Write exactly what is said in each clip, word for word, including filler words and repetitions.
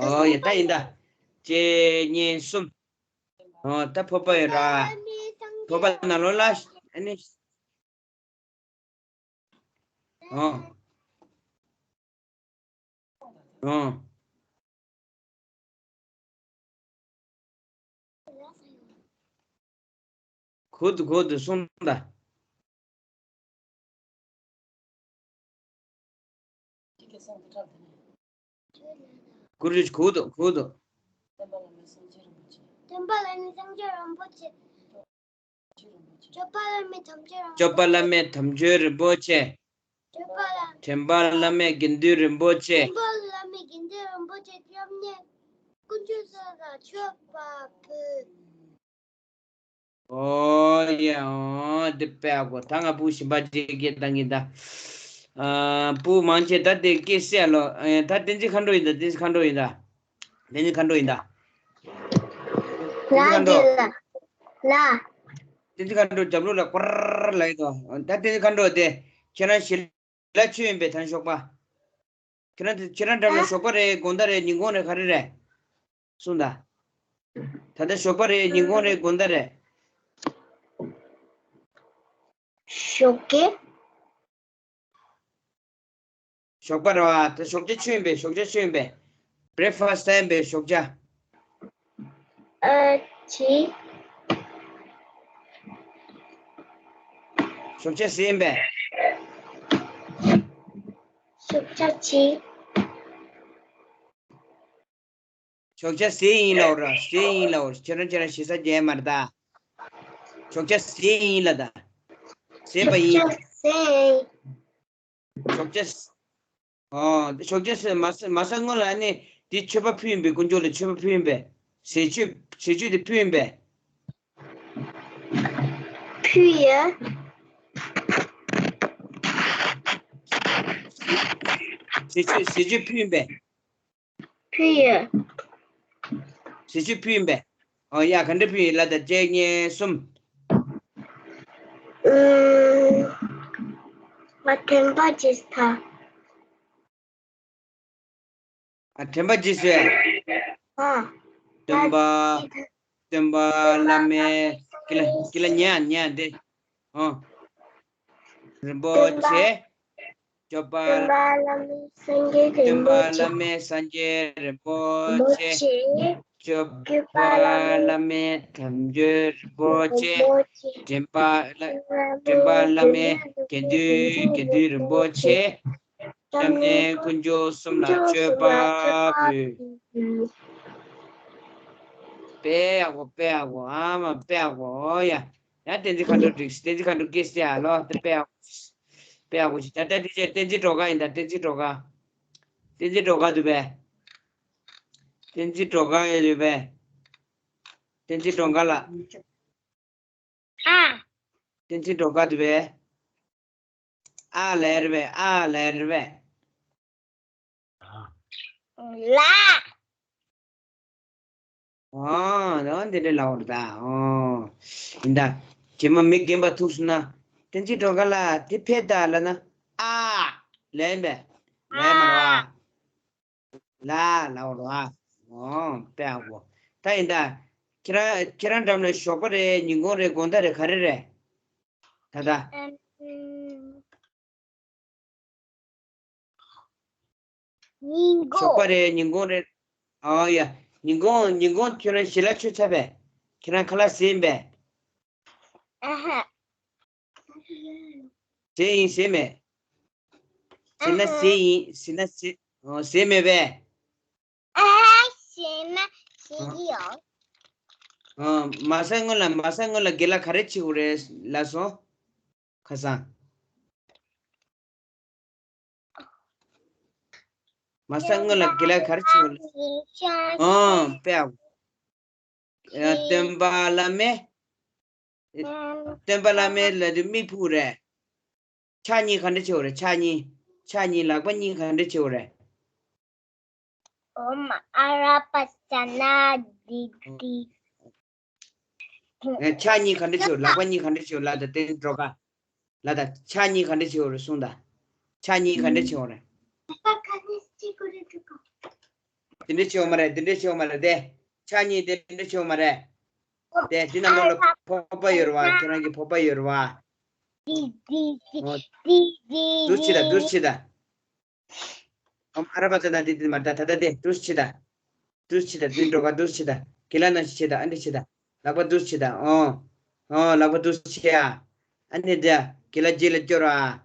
ཨོ་ཡ་ད་ཡིན་ད། གཅིག་གཉིས་གསུམ། ཨོ་ད་ཕོར་པ་ཡོད་ར། ཕོར་པ་ནང་ལོགས་ལ་ཨ་ནི། ཨོ། ཨོ། གུ་དུ་གུ་དུ་གསུངས་ད། གུ་རུ་གུ་དུ་གུ་དུ། སྟོན་པ་བླ་མེད་སངས་རྒྱས་རིན་པོ་ཆེ། སྟོན་པ་བླ་མེད་དམ་ཆོས་རིན་པོ་ཆེ། སྐྱོབ་པ་བླ་མེད་དམ་ཆོས་རིན་པོ་ཆེ། སྐྱོབ་པ་བླ་མེད་དམ་ཆོས་རིན་པོ་ཆེ། སྐྱོབ་པ་བླ། དྲན་པ་བླ་མེད་དགེ་འདུན་རིན་པོ་ཆེ། དྲན་པ་བླ་མེད་དགེ་འདུན་རིན་པོ་ཆེ། སྐྱབས་གནས་དཀོན་མཆོག་གསུམ་ལ་མཆོད་པ་ཕུལ། ཨོ་ཡ་ཨོ་དེ་དཔེ་ཨ་གོ། ད་ང་བུ་ཞིམ་པ་ཅིག་སྐད་བཏང་གི་ད། ཨ་བུ་མང་ཆེ་ད་དེ་སྐད་བཤད་ལོ། ཨེ་ད་བསྟན་འཛིན་མཁའ་འགྲོ་ཡིན་ད། བསྟན་འཛིན་མཁའ་འགྲོ་ཡིན་ད། བསྟན་འཛིན་མཁའ་འགྲོ་ཡིན་ད། བསྟན་འཛིན་མཁའ་འགྲོ། ལ། བསྟན་འཛིན་མཁའ་འགྲོ་རྒྱབ་ལོགས་ལ་ཀོར་ལ་ཡིན་ད། ད་བསྟན་འཛིན་མཁའ་འགྲོ་དེ་ཁྱེད་རང་ཞི་ལ་ཆོས་ཡིན་པས་ད་ཞོགས་པ། ཁྱེད་རང་ཁྱེད་རང་འགྲམ་ལ་ཨ། ཞོགས་པ་རེད་དགོང་དག་རེད་ཉིན་གུང་རེད་ག་རེ་རེད། གསུངས་ད། ད་ལྟ་ཞོགས་པ་རེད་ཉིན་གུང་རེད་དགོང་དག་རེད། ཞོགས་ཀས། ཞོགས་པ་རེད་བ། ད་ཞོགས་ཇ་མཆོད་ཡིན་པས། ཞོགས་ཇ་མཆོད་ཡིན་པས། བྷི་རེག་ཕ་སི་ཊི་ཡིན་པས་ཞོགས་ཇ། ཨ་ཅི། ཞོགས་ཇ་ཟས་ཡིན་པས། ཞོགས་ཇ་ཅི། ཞོགས་ཇ་ཟས་ཡིན་ལབ་ར། ཟས་ཡིན་ལབ། ཁྱེད་རང་ཁྱེད་རང་ཞེ་ས་རྒྱས་མ་རེད་ད། ཞོགས་ཇ་ཟས་ཡིན་ལབ་ད། ཟས་པ་ཡིན། ཞོགས་ཇ་ཟས། ཞོགས་ཇ་ཟས། ཨོ། ཞོགས་ཇ་ཟས་མ་ཟ་མ་ཟ་སྔོན་ལ་ནི་དེ་མཆོད་པ་ཕུལ་ཡིན་པས། དཀོན་མཆོག་ལ་མཆོད་པ་ཕུལ་ཡིན་པས། ཟས་མཆོད་ཟས་མཆོད་དེ་ཕུལ་ཡིན་པས། ཕུལ་ཡ། ཟས་མཆོད་ཟས་མཆོད་ཕུལ་ཡིན་པས། ཕུལ་ཡོད། ཟས་མཆོད་ཕུལ་ཡིན་པས། ཨོ་ཡ་ག་འདྲ་ཕུལ་ཡིན་ལབ་ད། གཅིག་གཉིས་གསུམ། ཨུམ། ང་དྲན་པ་བརྗེད་ད། ཨ་དྲན་པ་བརྗེད་སོང་། ཨ། སྟོན་པ། སྟོན་པ་བླ་མེད་ཀྱི་ལ་ཀྱི་ལ་ཉན་ཉན་དེ། ཨོ། རིན་པོ་ཆེ། སྐྱོབ་པ། སྟོན་པ་བླ་མེད་སངས་རྒྱས་རིན་པོ་ཆེ། སྟོན་པ་བླ་མེད་སངས་རྒྱས་རིན་པོ་ཆེ། སྐྱོབ་པ་བླ་མེད་དམ་ཆོས་རིན་པོ་ཆེ། དྲན་པ་བླ་དྲན་པ་བླ་མེད་དགེ་འདུན་དགེ་འདུན་རིན་པོ་ཆེ། སྐྱབས་གནས་དཀོན་མཆོག་གསུམ་ལ་མཆོད་པ་ཕུལ། དཔེ་ཡག་པོ་དཔེ་ཡག་པོ་ཨ་མ་དཔེ་ཡག་པོ། ཨོ་ཡ། ཡང་བསྟན་འཛིན་མཁའ་འགྲོ་འགྲིག་བསྟན་འཛིན་མཁའ་འགྲོ་སྐད་ཆ་ཡ་ལོ་དེ་དཔེ་ཡག་པོ། དཔེ་ཡག་པོ་ཞིག་ད་ལྟ་དེ་ཆེ་བསྟན་འཛིན་སྒྲོལ་དཀར་ཡིན་ད། བསྟན་འཛིན་སྒྲོལ་དཀར། བསྟན་འཛིན་སྒྲོལ་དཀར་འདུག་པས། བསྟན་འཛིན་སྒྲོལ་དཀར་ཡོད་རེད་པས། བསྟན་འཛིན་སྒྲོལ་དཀར་ལགས། ཨ། བསྟན་འཛིན་སྒྲོལ་དཀར་འདུག་པས། ཨ་ལས་རེད་པས། ཨ་ལས་རེད་པས། ལ། ཨོ། འོ་འདི་འདྲ་ལབ་པ་རེད་ད། ཨོ། ཡིན་ད། རྗེས་མ་མི་རྒན་པ་ཐུག་སོང་ན། བསྟན་འཛིན་སྒྲོལ་དཀར་ལགས་དེ་ཕེབས་དང་ལབ་ན། ཨ། ལབ་ཡིན་པས། ལབ་ཡིན་མ་རེད་པ། ལ་ལབ་པ་རེད་པ། ཨོ། དཔེ་ཡག་པོ། ད་ཡིན་ད། ཁྱེད་རང་ཁྱེད་རང་འགྲམ་ལ་ཞོགས་པ་རེད་ཉིན་གུང་རེད་དགོང་དག་རེད་ག་རེ་རེད། ད་ད། ཉིན་གུང་། ཞོགས་པ་རེད་ཉིན་གུང་རེད། ཨོ་ཡ། ཉིན་གུང་ཉིན་གུང་ཁྱོད་རང་ཞལ་ལག་མཆོད་ཚར་པས། ཁྱེད་རང་ཁ་ལག་ཟས་ཡིན་པས། ཨ་ཧ། ཟས་ཡིན་ཟས་མེད། ཟས་ན་ཨ་ཧ། ཟས་ཡིན་ཟས་ན་ཟས། ཨོ་ཟས་མེད་པས། ཨ་ཧ་ཟས་ན་ཟས་ཀྱི་ཡོད། ཨོ་མ་ཟ་སྔོན་ལ་མ་ཟ་སྔོན་ལ་དགེ་ལགས་ག་རེ་བྱེད་དགོས་རེད་ལབ་སོང་། ཁ་སང་། མ་ཟ་སྔོན་ལ་དགེ་ལགས་ག་རེ་བྱེད་དགོས་རེད། ཨོ་དཔེ་ཡག་པོ། སྟོན་པ་བླ་མེད། སྟོན་པ་བླ་མེད་ལ་དུ་མིག་ཕུག་རེད། ཕྱག་གཉིས་ག་འདྲ་བྱེད་དགོས་རེད་ཕྱག་གཉིས། ཕྱག་གཉིས་ལག་པ་གཉིས་ག་འདྲ་བྱེད་དགོས་རེད། ཨོཾ་ཨ་ར་པ་ཙ་ན་དྷཱིཿ་དྷཱིཿ་ཨེ། ཕྱག་གཉིས་ག་འདྲ་བྱེད་དགོས། ལག་པ་གཉིས་ག་འདྲ་བྱེད་དགོས། ལ་དང་བསྟན་འགྲོ་ག་ལ་དང་ཕྱག་གཉིས་ག་འདྲ་བྱེད་དགོས་རེད་གསུངས་དང་། ཕྱག་གཉིས་ག་འདྲ་བྱེད་དགོས་རེད། དེ་འདྲ་བྱེད་འོ་མ་རེད། དེ་འདྲ་བྱེད་འོ་མ་རེད་དེ། ཕྱག་གཉིས་དེ་འདྲ་བྱེད་འོ་མ་རེད། དེ་འདི་ནང་ལོགས་ལ་ཕོར་པ་ཡོད་རེད་བ། ཁྱེད་རང་གི་ཕོར་པ་ཡོད་རེད་བ། འོ། འདུག་སེ་བྱེད་དང་འདུག་སེ་བྱེད་དང་། ཨམ་ཨ་ར་པ་ཙ་ན་དེ་དེ་མ་ད་ད་ད་དེ་འདུག་སེ་བྱེད་དང་། འདུག་སེ་བྱེད་དང་། འདི་འགྲོ་ག་འདུག་སེ་བྱེད་དང་། གི་ལ་ན་ཤི་བྱེད་དང་། ཨ་འདྲ་བྱེད་དང་། ལག་པ་འདུག་སེ་བྱེད་དང་། ཨོ། ཨོ་ལག་པ་འདུག་སེ་བྱེད་ཨ། ཨ་ནི་དེ་གི་ལ་རྗེས་ལ་སྐྱོར་ཨ།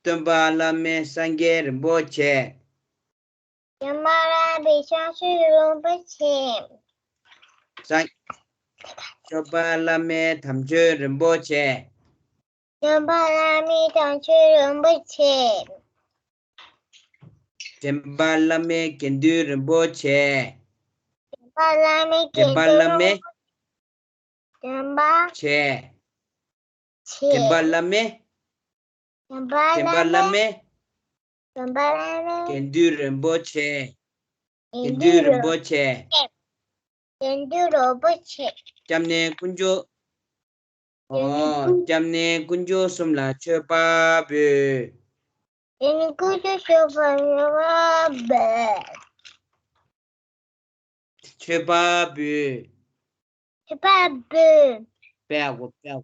སྟོན་པ་བླ་མེད་སངས་རྒྱས་རིན་པོ་ཆེ། སྟོན་པ་བླ་མེད་བྱང་ཆུབ་རིན་པོ་ཆེ། སངས། སྟོན་པ་བླ་མེད་དམ་ཆོས་རིན་པོ་ཆེ། སྟོན་པ་བླ་མེད་དམ་ཆོས་རིན་པོ་ཆེ། འདྲེན་པ་བླ་མེད་དགེ་འདུན་རིན་པོ་ཆེ། འདྲེན་པ་བླ་མེད་དགེ་འདུན་རིན་པོ། འདྲེན་པ། ཆེ། ཆེ། འདྲེན་པ་བླ་མེད། འདྲེན་པ་བླ་མེད། འདྲེན་པ་བླ་མེད། དགེ་འདུན་རིན་པོ་ཆེ། དགེ་འདུན་རིན་པོ་ཆེ། དགེ་འདུན་རིན་པོ་ཆེ། སྐྱབས་གནས་དཀོན་མཆོག། ཨོ། སྐྱབས་གནས་དཀོན་མཆོག་གསུམ་ལ་མཆོད་པ་འབུལ། སྐྱབས་གནས་དཀོན་མཆོག་གསུམ་ལ་མཆོད་པ་འབུལ། མཆོད་པ་འབུལ། མཆོད་པ་འབུལ། དཔེ་ཡག་པོ། དཔེ་ཡག་པོ།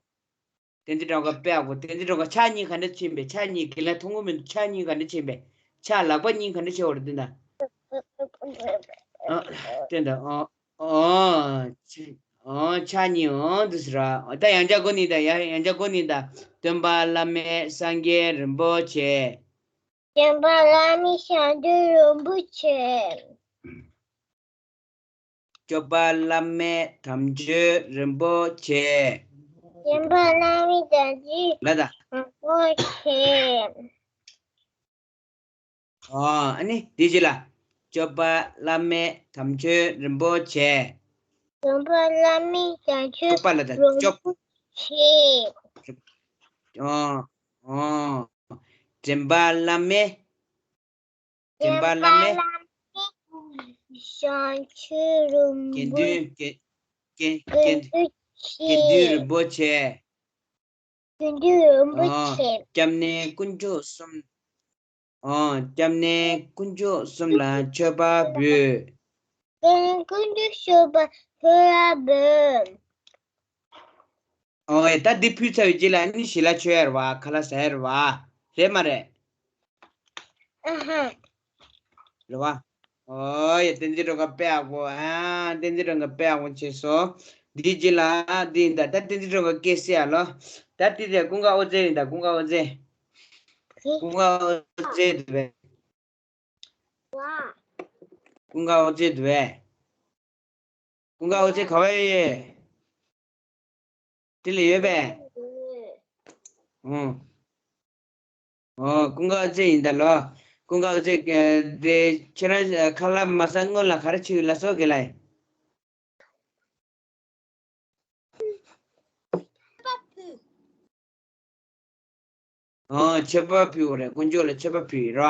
བསྟན་འཛིན་སྒྲོལ་དཀར། དཔེ་ཡག་པོ། བསྟན་འཛིན་སྒྲོལ་དཀར། ཕྱག་གཉིས་ག་འདྲ་ཕྱིན་པས། ཕྱག་གཉིས་གི་ལ་མཐོང་གི་མི་འདུག་ཕྱག་གཉིས་ག་འདྲ་ཕྱིན་པས། ཕྱག་ལག་པ་གཉིས་ག་འདྲ་ཕྱིན་པ་རེད་འདི་ན། ཨ། བསྟན་ད། ཨོ། ཨོ། ཕྱག་གཉིས། ཨོ་འདི་ཟེར་ར། ད་ཡང་བསྐྱར་གོ་ནི་ད། ཡང་ཡང་བསྐྱར་གོ་ནི་ད། སྟོན་པ་བླ་མེད་སངས་རྒྱས་རིན་པོ་ཆེ། སྟོན་པ་བླ་མེད་བྱང་ཆུབ་རིན་པོ་ཆེ། སྐྱོབ་པ་བླ་མེད་དམ་ཆོས་རིན་པོ་ཆེ། སྐྱོབ་པ་བླ་མེད་དམ་ཆོས། ལ་ད། རིན་པོ་ཆེ། ཨོ། ཨ་ནི་དེ་རྗེས་ལ། སྐྱོབ་པ་བླ་མེད་དམ་ཆོས་རིན་པོ་ཆེ། སྐྱོབ་པ་བླ་མེད་དམ་ཆོས། སྐྱོབ་པ་ལ་ད། སྐྱོབ། རིན་པོ་ཆེ། ཨོ། ཨོ། འདྲེན་པ་བླ་མེད། འདྲེན་པ་བླ་མེད། བྱང་ཆུབ་རིན་པོ། དགེ་འདུན། དགེ་དགེ་དགེ་འདུན་ཆེ། དགེ་འདུན་རིན་པོ་ཆེ། དགེ་འདུན་རིན་པོ་ཨོ། ཆེ། སྐྱབས་གནས་དཀོན་མཆོག་གསུམ། ཨོ། སྐྱབས་གནས་དཀོན་མཆོག་གསུམ་ལ་མཆོད་པ་འབུལ། སྐྱབས་གནས་དཀོན་མཆོག་གསུམ་ལ་མཆོད་པ་འབུལ། ཨོ་ཡ། ད་འདི་ཕུལ་ཚར་བའི་རྗེས་ལ་ནི་ཞལ་ལག་མཆོད་ཡ་རེད་བ། ཁ་ལག་ཟ་ཡ་རེད་བ། རེད་མ་རེད། ཨ་ཧ། རེད་བ། ཨོ་ཡ། བསྟན་འཛིན་སྒྲོལ་དཀར་དཔེ་ཡག་པོ། ཨ། བསྟན་འཛིན་སྒྲོལ་དཀར་དཔེ་ཡག་པོ་བྱས་སོང་། འདིའི་རྗེས་ལ་འདི་ཡིན་ད། ད་བསྟན་འཛིན་སྒྲོལ་དཀར་སྐད་བཤད་ཡ་ལོ། ད་འདི་དེ་ཀུན་དགའ་དབུ་རྩེ་ཡིན་ད། ཀུན་དགའ་དབུ་རྩེ། ཀུན་དགའ་དབུ་རྩེ་འདུག་པས། ཀུན་དགའ་དབུ་རྩེ་འདུག་པས། ཀུན་དགའ་དབུ་རྩེ་ག་བ་ཡོད། དེ་ལ་ཡོད་པས། ཨོ། ཨོ། ཀུན་དགའ་དབུ་རྩེ་ཡིན་ད་ལོ། ཀུན་དགའ་དབུ་རྩེ། ཨ། དེ་ཁྱེད་རང་ཁ་ལག་མ་ཟ་སྔོན་ལ་ག་རེ་བྱེད་ཀྱི་ལ་སོགས་ཀྱི་ལ། ཨོ། མཆོད་པ་ཕུལ་བ་རེད། དཀོན་མཆོག་ལ་མཆོད་པ་ཕུལ་ར།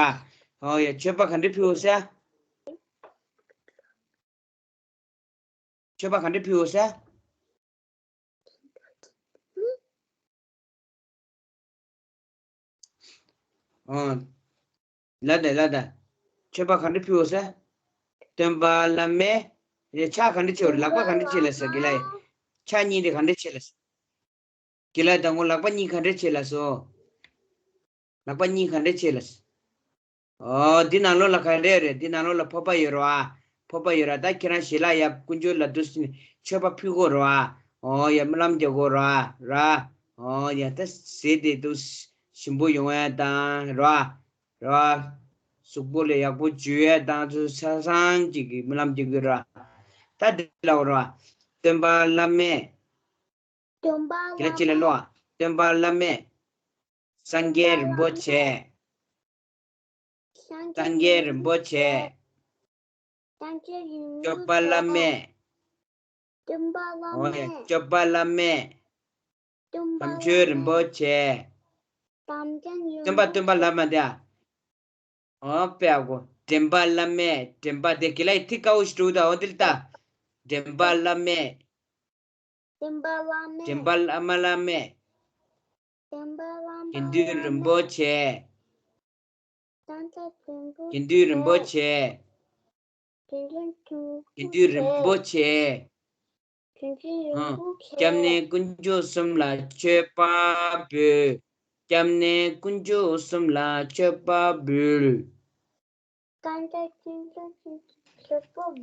ཨོ་ཡ། མཆོད་པ་ག་འདྲ་ཕུལ་ཟེར། མཆོད་པ་ག་འདྲ་ཕུལ་ཟེར། ཨོ། ལ་ད་ལ་ད། མཆོད་པ་ག་འདྲ་ཕུལ་ཟེར། སྟོན་པ་བླ་མེད། ཕྱག་ག་འདྲ་བྱེད་པ་རེད། ལག་པ་ག་འདྲ་བྱེད་ལ་ཟེར་གི་ལ། ཕྱག་གཉིས་དེ་ག་འདྲ་བྱེད་ལ་ཟེར། གི་ལ་དང་པོ་ལག་པ་གཉིས་ག་འདྲ་བྱེད་ལ་སོ། ལག་པ་གཉིས་ག་འདྲ་བྱེད་ལ་སོ། ཨོ། འདི་ནང་ལོགས་ལ་ག་རེ་རེད། འདི་ནང་ལོགས་ལ་ཕོར་པ་ཡོད་རེད་བ། ཕོར་པ་ཡོད་རེད། ད་ཁྱེད་རང་ཞལ་ལག་ཡ་དཀོན་མཆོག་ལ་འདུག་སེ་མཆོད་པ་ཕུལ་དགོས་རེད་བ། ཨོ་ཡ། སྨོན་ལམ་རྒྱག་དགོས་རེད་བ། ར། ཨོ་ཡ། ད་ཟས་དེ་འདུག་སེ་ཞིམ་པོ་ཡོང་ཡ་དང་ར། ར། གཟུགས་པོ་ལ་ཡག་པོ་འཇུ་ཡ་དང་ཚུལ་ཆ་ཚང་ཅིག་གི་སྨོན་ལམ་རྒྱག་གི་ར། ད་འདི་ལ་འོ་ར། སྟོན་པ་བླ་མེད། སྟོན་པ། དེ་ལ་ཅི་ལ་ཀློག་ཨ། སྟོན་པ་བླ་མེད། སངས་རྒྱས་རིན་པོ་ཆེ། སངས་རྒྱས་རིན་པོ་ཆེ། སངས་རྒྱས་རིན་པོ་ཆེ། སྐྱོབ་པ་བླ་མེད། སྟོན་པ་བླ་མེད། ཨོ་ཡ། སྐྱོབ་པ་བླ་མེད། སྟོན་པ་བླ་མེད། དམ་ཆོས་རིན་པོ་ཆེ། དམ་ཆོས་རིན་པོ་ཆེ། སྟོན་པ་སྟོན་པ་བླ་མ་དེ་ཨ། ཨོ་དཔེ་ཡག་པོ། འདྲེན་པ་བླ་མེད། འདྲེན་པ་དེ་གི་ལ་ཡི་ཐིག་དཀར་པོ་ཞིག་འགྲོ་འདུག་ཨོ་དེ་ལ་ལྟ། འདྲེན་པ་བླ་མེད། སྟོན་པ་བླ་མེད། འདྲེན་པ་བླ་མ་བླ་མེད། སྟོན་པ་བླ་མ་བླ་མེད། དགེ་འདུན་རིན་པོ་ཆེ། སྟོན་པ་དགེ་འདུན་རིན་པོ་ཆེ། སྟོན་པ་དགེ་འདུན་རིན་པོ་ཆེ། དགེ་འདུན་རིན་པོ་ཆེ། དགེ་འདུན་རིན་པོ་ཆེ། ཨ། སྐྱབས་གནས་དཀོན་མཆོག་གསུམ་ལ་མཆོད་པ་འབུལ། སྐྱབས་གནས་དཀོན་མཆོག་གསུམ་ལ་མཆོད་པ་འབུལ།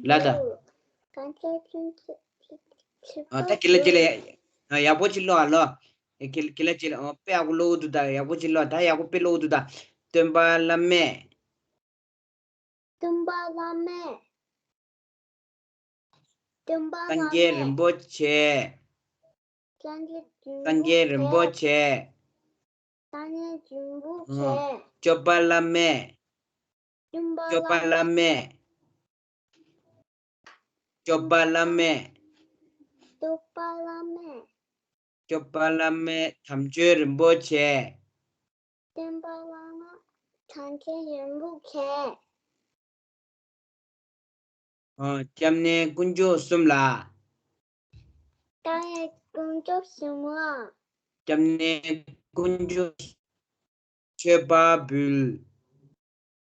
ལ་ད། ཨ། ད་གི་ལ་གི་ལ། ཨ། ཡག་པོ་ཅིག་ཀློག་ཨ་ལོ། ཨེ། གི་གི་ལ་གི་ལ། ཨོ། དཔེ་ཡག་པོ་ཀློག་འདུག་ད། ཡག་པོ་ཅིག་ཀློག་ད། ཡག་པོ་དཔེ་ཀློག་འདུག་ད། སྟོན་པ་བླ་མས། སྟོན་པ་བླ་མས། སྟོན་པ་བླ་མས། སངས་རྒྱས་རིན་པོ་ཆེ། སངས་རྒྱས་རིན་པོ་ཆེ། སངས་རྒྱས་རིན་པོ་ཆེ། ཨ། སྐྱོབ་པ་བླ་མས། སྐྱོབ་པ་བླ་མས། སྐྱོབ་པ་བླ་མས། སྐྱོབ་པ་བླ་མས། སྐྱོབ་པ་བླ་མས། དམ་ཆོས་རིན་པོ་ཆེ། སྟོན་པ་བླ་མ་དམ་ཆོས་རིན་པོ་ཆེ། ཨ། སྐྱབས་གནས་དཀོན་མཆོག་གསུམ་ལ། སྐྱབས་གནས་དཀོན་མཆོག་གསུམ་ལ། སྐྱབས་གནས་དཀོན་མཆོག་མཆོད་པ་འབུལ།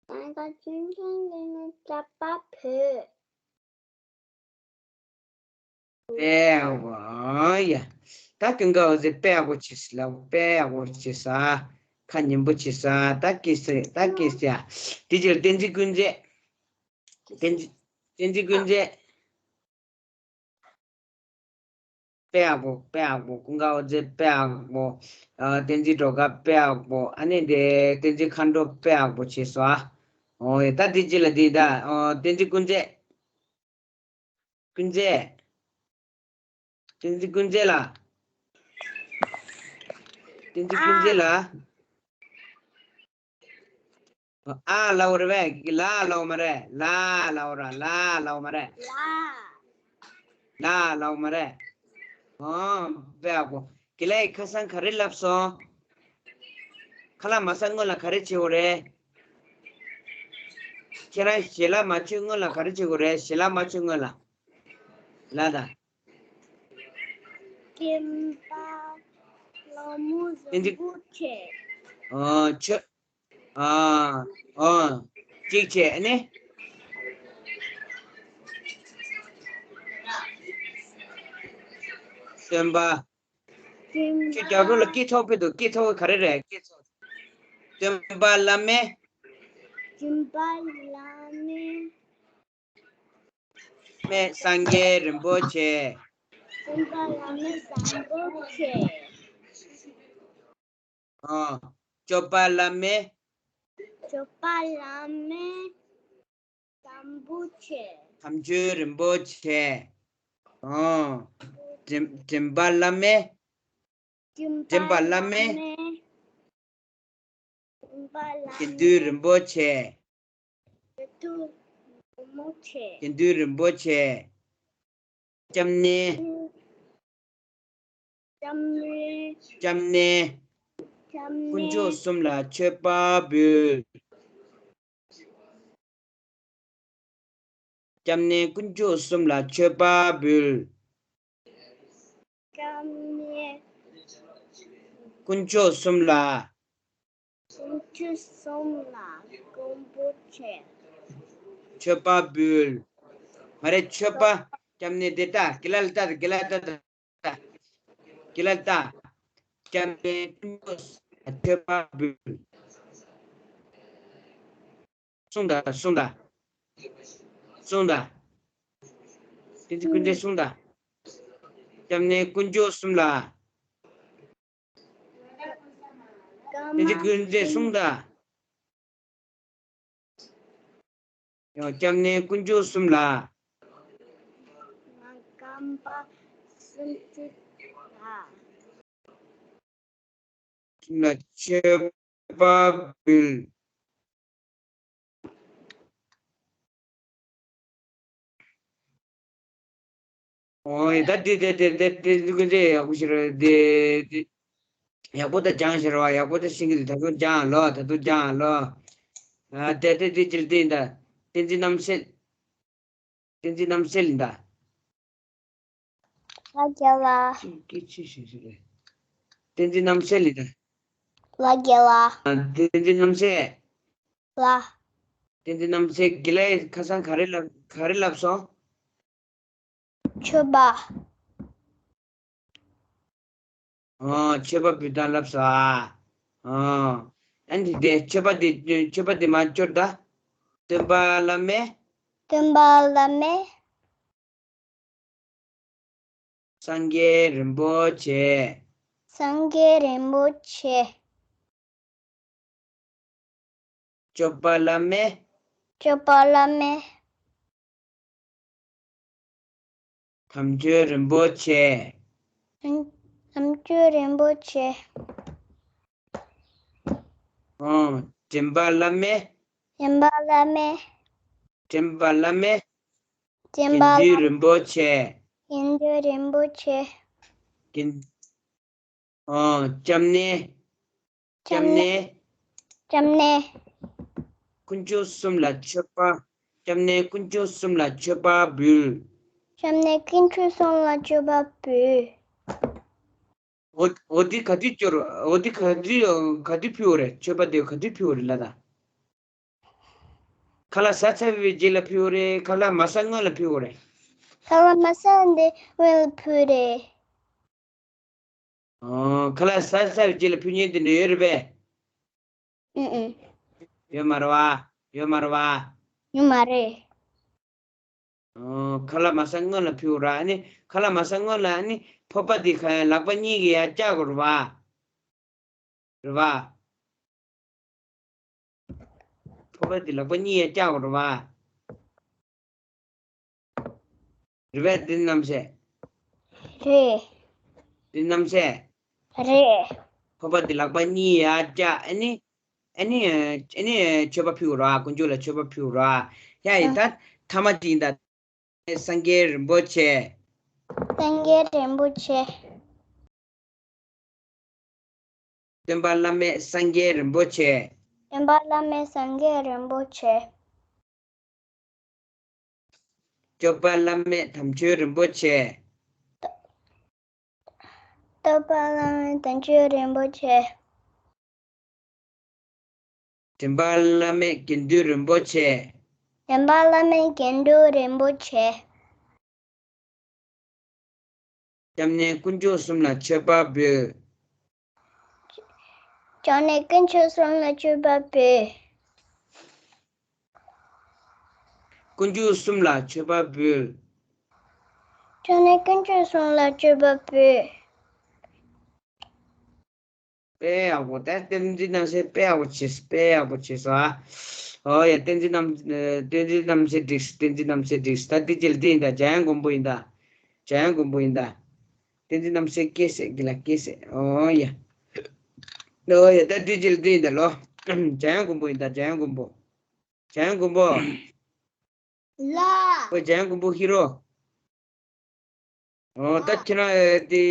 སྐྱབས་གནས་དཀོན་མཆོག་གསུམ་ལ་མཆོད་པ་འབུལ། དཔེ་ཡག་པོ། ཨ་ཡ། ད་ཀུན་དགའ་བོ་ཟེར། དཔེ་ཡག་པོ་བྱས་ལ། དཔེ་ཡག་པོ་བྱས་ས། ཁ་ཉན་པོ་བྱས་ས། ད་ཀི་སེ། ད་ཀི་སེ་ཡ། དེ་རྗེས་ལ་བསྟན་འཛིན་ཀུན་མཛེས། བསྟན་འཛིན། བསྟན་འཛིན་ཀུན་མཛེས། དཔེ་ཡག་པོ། དཔེ་ཡག་པོ། ཀུན་དགའ་བོ་ཟེར། དཔེ་ཡག་པོ། ཨ། བསྟན་འཛིན་སྒྲོལ་དཀར། དཔེ་ཡག་པོ། ཨ་ནི་དེ་བསྟན་འཛིན་མཁའ་འགྲོ། དཔེ་ཡག་པོ་བྱས་སོ། ཨ། ཨོ་ཡ། ད་དེ་རྗེས་ལ་དེ་ད། ཨ། བསྟན་འཛིན་ཀུན་མཛེས། ཀུན་མཛེས། བསྟན་འཛིན་ཀུན་མཛེས་ལགས། བསྟན་འཛིན་ཀུན་མཛེས་ལགས། ཨ་ལའོ་རེད་པས། ལ་ལའོ་མ་རེད། ལ་ལའོ་ར། ལ་ལའོ་མ་རེད། ལ་ལའོ་མ་རེད། ཨོ། དཔེ་ཡག་པོ། དགེ་ལགས་ཁ་སང་ག་རེ་ལབ་སོང་། ཁ་ལག་མ་ཟ་སྔོན་ལ་ག་རེ་བྱེད་དགོས་རེད། ཁྱེད་རང་ཞལ་ལག་མ་མཆོད་སྔོན་ལ་ག་རེ་བྱེད་དགོས་རེད། ཞལ་ལག་མ་མཆོད་སྔོན་ལ། ལ་ད། སྟོན་པ་ལྷ་མོ་བཟང་པོ་བྱས། ཨོ། ཆོས། ཨ། ཨོ། གཅིག་བྱས་ནི། སྟོན་པ། སྟོན་པ། ཁྱོད་རྒྱབ་ལོགས་ལ་སྐད་ཐོག་ཕེབས་འདུག་སྐད་ཐོག་ག་རེ་རེད། སྐད་ཐོག་སྟོན་པ་བླ་མས། སྟོན་པ་བླ་མས། མས། སངས་རྒྱས་རིན་པོ་ཆེ། སྟོན་པ་བླ་མས་བཟང་པོ་བྱས། ཨ། སྐྱོབ་པ་བླ་མས། སྐྱོབ་པ་བླ་མས་བཟང་པོ་བྱས། དམ་ཆོས་རིན་པོ་ཆེ། ཨ། འདྲེན་འདྲེན་པ་བླ་མས། འདྲེན་པ་བླ་མས། འདྲེན་པ་བླ་མས། དགེ་འདུན་རིན་པོ་ཆེ། དགེ་འདུན་རིན་པོ་ཆེ། དགེ་འདུན་རིན་པོ་ཆེ། སྐྱབས་གནས། སྐྱབས་གནས། སྐྱབས་གནས། སྐྱབས་གནས། དཀོན་མཆོག་གསུམ་ལ་མཆོད་པ་འབུལ། སྐྱབས་གནས་དཀོན་མཆོག་གསུམ་ལ་མཆོད་པ་འབུལ། སྐྱབས་གནས། དཀོན་མཆོག་གསུམ་ལ། དཀོན་མཆོག་གསུམ་ལ་མགོན་པོ་བྱས། མཆོད་པ་འབུལ། མ་རེད། མཆོད་པ། སྐྱབས་གནས་དེ་ལྟ། དགེ་ལ་ལ་ལྟ། དགེ་ལ་ལ་ལྟ། དགེ་ལ་ལ་ལྟ། སྐྱབས་གནས་དཀོན་མཆོག་གསུམ་ལ་མཆོད་པ་འབུལ། གསུངས་དང་། གསུངས་དང་། གསུངས་དང་། བསྟན་འཛིན་ཀུན་མཛེས་གསུངས་དང་། སྐྱབས་གནས་དཀོན་མཆོག་གསུམ་ལ། བསྟན་འཛིན་ཀུན་མཛེས་གསུངས་དང་། ཡང་སྐྱབས་གནས་དཀོན་མཆོག་གསུམ་ལ། ང་རྐང་པ་སུམ་ཅུ་དང་། ལ་མཆོད་པ་འབུལ། ཨོ་ཡ། ད་དེ་དེ་དེ་དེ་དེ་དེ་ཡག་པོ་ཞིག་རེད། དེ་དེ་ཡག་པོ་ད་སྦྱངས་ཤག་ར་བ། ཡག་པོ་ད་ཤེས་ཀྱི་འདུག་ད་དུང་སྦྱངས་ལོ། ད་དུང་སྦྱངས་ལོ། ཨ། དེ་དེ་དེ་ཅིལ་དེ་ད། བསྟན་འཛིན་རྣམ་གསལ། བསྟན་འཛིན་རྣམ་གསལ་ཡིན་ད། ལ་རྒྱལ་ལ། ཅིག་སྐད་ཆ་ཞིག་ཞིག་རེད། བསྟན་འཛིན་རྣམ་གསལ་ཡིན་ད། ལ་རྒྱལ་ལ། ཨ། བསྟན་འཛིན་རྣམ་གསལ། ལ། བསྟན་འཛིན་རྣམ་སྲས་དགེ་ལགས་ཁ་སང་ག་རེ་ལབ་ག་རེ་ལབ་སོང་། མཆོད་པ། ཨོ། མཆོད་པ་འབུལ་སྟངས་ལབ་སོང་ཨ། ཨོ། ཨ་ནི་དེ་མཆོད་པ་དེ་མཆོད་པ་དེ་མ་སྐྱོར་ད། སྟོན་པ་བླ་མས། སྟོན་པ་བླ་མས། སངས་རྒྱས་རིན་པོ་ཆེ། སངས་རྒྱས་རིན་པོ་ཆེ། སྐྱོབ་པ་བླ་མས། སྐྱོབ་པ་བླ་མས། དམ་ཆོས་རིན་པོ་ཆེ། དམ་ཆོས་རིན་པོ་ཆེ། ཨོ། འདྲེན་པ་བླ་མས། འདྲེན་པ་བླ་མས། འདྲེན་པ་བླ་མས། འདྲེན་དགེ་པ་འདུན་རིན་པོ་ཆེ། དགེ་འདུན་རིན་པོ་ཆེ། དགེ། ཨོ། སྐྱབས་གནས། སྐྱབས་གནས། སྐྱབས་གནས། དཀོན་མཆོག་གསུམ་ལ་མཆོད་པ། སྐྱབས་གནས་དཀོན་མཆོག་གསུམ་ལ་མཆོད་པ་འབུལ། སྐྱབས་གནས་དཀོན་མཆོག་གསུམ་ལ་མཆོད་པ་འབུལ། འོ། འོ་འདི་ག་དུས་སྐྱོར། འོ་འདི་ག་དུས་ག་དུས་ཕུལ་བ་རེད། མཆོད་པ་དེ་ག་དུས་ཕུལ་བ་རེད་ལབ་ད། ཁ་ལག་ཟ་ཚར་བའི་རྗེས་ལ་ཕུལ་བ་རེད། ཁ་ལག་མ་ཟ་སྔོན་ལ་ཕུལ་བ་རེད། ཁ་ལག་མ་ཟ་འདི་སྔོན་ལ་ཕུལ་རེད། ཨོ། ཁ་ལག་ཟ་ཚར་བའི་རྗེས་ལ་ཕུལ་མཁན་དེ་འདྲ་ཡོད་རེད་པས། ཨུ་ཨུ། ཡོད་མ་རེད་པ། ཡོད་མ་རེད་པ། ཡོད་མ་རེད། ཨོ། ཁ་ལག་མ་ཟ་སྔོན་ལ་ཕུལ་ར། ཨ་ནི་ཁ་ལག་མ་ཟ་སྔོན་ལ་ཨ་ནི་ཕོར་པ་དེ་ཁ་ལག་པ་གཉིས་ཀྱིས་ཡར་བཀྱག་དགོས་རེད་པ། རེད་པ། ཕོར་པ་དེ་ལག་པ་གཉིས་ཡར་བཀྱག་དགོས་རེད་པ། རེད་པས། དེ་རྣམ་སྲས། རེད། དེ་རྣམ་སྲས། རེད། ཕོར་པ་དེ་ལག་པ་གཉིས་ཡར་བཀྱག་ཨ་ནི། ཨ་ནི། ཨ་ནི་མཆོད་པ་ཕུལ་དགོས་རེད་པ། དཀོན་མཆོག་ལ་མཆོད་པ་ཕུལ་དགོས་རེད་པ། ཡ་ཡི་ད་ཐ་མ་གཅིག་ཡིན་ད། སངས་རྒྱས་རིན་པོ་ཆེ། སངས་རྒྱས་རིན་པོ་ཆེ། སྟོན་པ་བླ་མས་སངས་རྒྱས་རིན་པོ་ཆེ། སྟོན་པ་བླ་མས་སངས་རྒྱས་རིན་པོ་ཆེ། སྐྱོབ་པ་བླ་མས་དམ་ཆོས་རིན་པོ་ཆེ། སྟོན་པ་བླ་མས་དམ་ཆོས་རིན་པོ་ཆེ། འདྲེན་པ་བླ་མས་དགེ་འདུན་རིན་པོ་ཆེ། འདྲེན་པ་བླ་མས་དགེ་འདུན་རིན་པོ་ཆེ། སྐྱབས་གནས་དཀོན་མཆོག་གསུམ་ལ་མཆོད་པ་འབུལ། སྐྱབས་གནས་དཀོན་མཆོག་གསུམ་ལ་མཆོད་པ་འབུལ། དཀོན་མཆོག་གསུམ་ལ་མཆོད་པ་འབུལ། སྐྱབས་གནས་དཀོན་མཆོག་གསུམ་ལ་མཆོད་པ་འབུལ། དཔེ་ཡག་པོ། ད་བསྟན་འཛིན་རྣམ་སྲས་དཔེ་ཡག་པོ་བྱས། དཔེ་ཡག་པོ་བྱས་སོང་ཨ། ཨོ་ཡ། བསྟན་འཛིན་རྣམ་ཨ། བསྟན་འཛིན་རྣམ་སྲས་འགྲིགས། བསྟན་འཛིན་རྣམ་སྲས་འགྲིགས། ད་འདི་རྗེས་ལ་འདི་ཡིན་ད། འཇམ་དབྱངས་མགོན་པོ་ཡིན་ད། འཇམ་དབྱངས་མགོན་པོ་ཡིན་ད། བསྟན་འཛིན་རྣམ་སྲས་སྐྱེས་སྲས་དགེ་ལ་སྐྱེས་སྲས། ཨོ་ཡ། ཨོ་ཡ། ད་འདི་རྗེས་ལ་འདི་ཡིན་ད་ལོ། འཇམ་དབྱངས་མགོན་པོ་ཡིན་ད། འཇམ་དབྱངས་མགོན་པོ། འཇམ་དབྱངས་མགོན་པོ། ལགས། ཨོ་འཇམ་དབྱངས་མགོན་པོ་ཧི་རོ། ཨོ་ད་ཁྱེད་རང་ཨེ་དེ་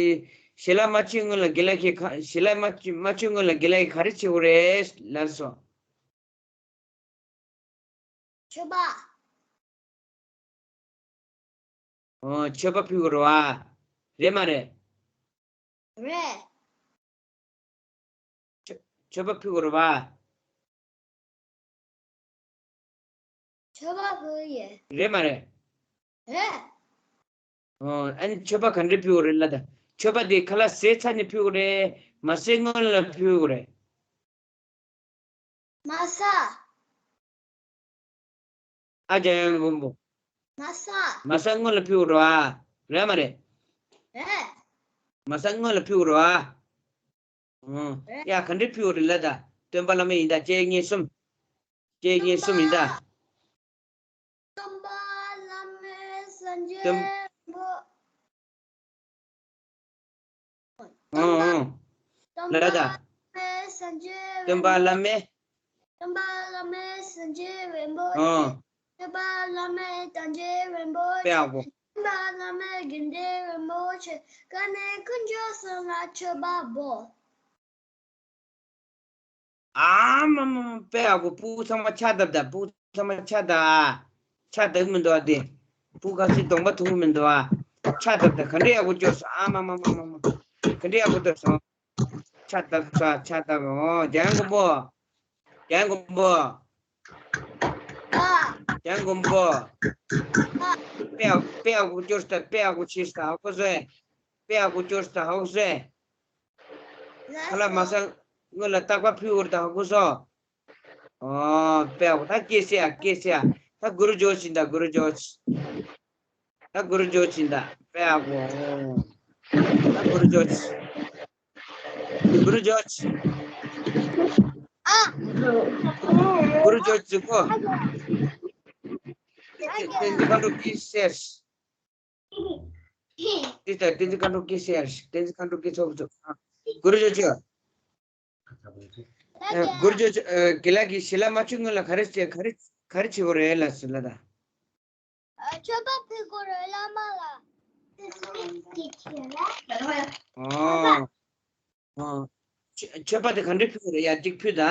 ཞལ་ལག་མ་མཆོད་སྔོན་ལ་དགེ་ལགས་ཀྱིས་ག་ཞལ་ལག་མ་མཆོད་མ་མཆོད་སྔོན་ལ་དགེ་ལགས་ཀྱིས་ག་རེ་བྱེད་དགོས་རེད་ལབ་སོང་། མཆོད་པ། ཨོ་མཆོད་པ་ཕུལ་དགོས་རེད་པ། རེད་མ་རེད། རེད། མཆོད་མཆོད་པ་ཕུལ་དགོས་རེད་པ། མཆོད་པ་ཕུལ་ཡོད། རེད་མ་རེད། རེད། ཨོ་ཨ་ནི་མཆོད་པ་ག་འདྲས་ཕུལ་དགོས་རེད་ལབ་ད། མཆོད་པ་དེ་ཁ་ལག་ཟས་ཚར་ནས་ཕུལ་དགོས་རེད། མ་ཟས་སྔོན་ལ་ཕུལ་དགོས་རེད། མ་ཟ། ཨ་འཇམ་དབྱངས་མགོན་པོ། མ་ཟ། མ་ཟ་སྔོན་ལ་ཕུལ་དགོས་རེད་པ། རེད་མ་རེད། རེད། མ་ཟ་སྔོན་ལ་ཕུལ་དགོས་རེད་པ། ཨོ། རེད། ཡ་ག་འདྲས་ཕུལ་དགོས་རེད་ལབ་ད། སྟོན་པ་བླ་མ་ཡིན་ད། སྐྱེ་གནས་གསུམ། སྐྱེ་གནས་གསུམ་ཡིན་ད། སྟོན་པ་བླ་མས་སངས་རྒྱས་སྟོན་རིན་པོ། ཨོ་ཨོ། སྟོན་པ་ལབ་ད། བླ་མས་སངས་རྒྱས་སྟོན་པ་བླ་མས། སྟོན་པ་བླ་མས་སངས་རྒྱས་རིན་པོ་ཆེ། ཨོ། མཆོད་པ་བླ་མས་དམ་ཆོས་རིན་པོ་ཆེ། དཔེ་ཡག་པོ། སྟོན་པ་བླ་མས་དགེ་འདུན་རིན་པོ་ཆེ། སྐྱབས་གནས་དཀོན་མཆོག་གསུམ་ལ་མཆོད་པ་འབུལ། ཨ་མ་མ་མ། དཔེ་ཡག་པོ། སྤུ་གུ་ཚང་མ་ཕྱག་བརྡབས་དང་། སྤུ་གུ་ཚང་མ་ཕྱག་བརྡབས་ཨ། ཕྱག་བརྡབ་ཀྱི་མི་འདུག་ཨ། དེ་སྤུ་གུ་ཁ་ཤས་གདོང་པ་ཐུག་གི་མི་འདུག་ཨ། ཕྱག་བརྡབས་དང་། ག་འདྲས་ཡག་པོ་སྐྱོར་སོང་། ཨ་མ་མ་མ་མ་མ། ག་འདྲས་ཡག་པོ་བརྡབས་སོང་། ཕྱག་བརྡབས་སོང་། ཕྱག་བརྡབས། ཨོ་འཇམ་དབྱངས་མགོན་པོ། འཇམ་དབྱངས་མགོན་པོ། ཡང་མགོན་པོ། དཔེ་ཡག་དཔེ་ཡག་པོ་སྐྱོར་སྟེ་དཔེ་ཡག་པོ་བྱས་ཤག་ཧ་གོ་སོང་། དཔེ་ཡག་པོ་སྐྱོར་སྟེ་ཧ་གོ་སོང་། ཁ་ལག་མ་ཟ་སྔོན་ལ་རྟག་པར་ཕུལ་འོར་ད་ཧ་གོ་སོང་། ཨོ་དཔེ་ཡག་པོ། ད་སྐད་ཆ་ཡ་སྐད་ཆ་ཡ། ད་གུ་རུ་ཇོ་ཅིག་ད་གུ་རུ་ཇོ་ཅིག་ད་གུ་རུ་ཇོ་ཅིག་ད་དཔེ་ཡག་པོ། ད་གུ་རུ་ཇོ་ཅིག་གུ་རུ་ཇོ་ཅིག་གུ་རུ་ཇོ་ཅིག་གོ། བསྟན་འཛིན་མཁའ་འགྲོ་སྐད་ཆ་བཤད། དེ་ལྟར་བསྟན་འཛིན་མཁའ་འགྲོ་སྐད་ཆ་བཤད། བསྟན་འཛིན་མཁའ་འགྲོ་སྐད་ཆ་ཚོགས་ཚོགས། གུ་རུ་ཇོ་ཅིག་གུ་རུ་ཇོ་ཅིག་དགེ་ལགས་ཀྱིས་ཞལ་ལག་མ་མཆོད་སྔོན་ལ་ག་རེ་བྱེད་ག་རེ་ག་རེ་བྱེད་དགོས་རེད་ལབ་ཟེར་ལབ་ད། མཆོད་པ་ཕུལ་དགོས་རེད་བླ་མ་ལ། ཨོ། ཨོ། མཆོད་པ་དེ་ག་འདྲས་ཕུལ་དགོས་རེད་ཡ་གཅིག་ཕུལ་ད།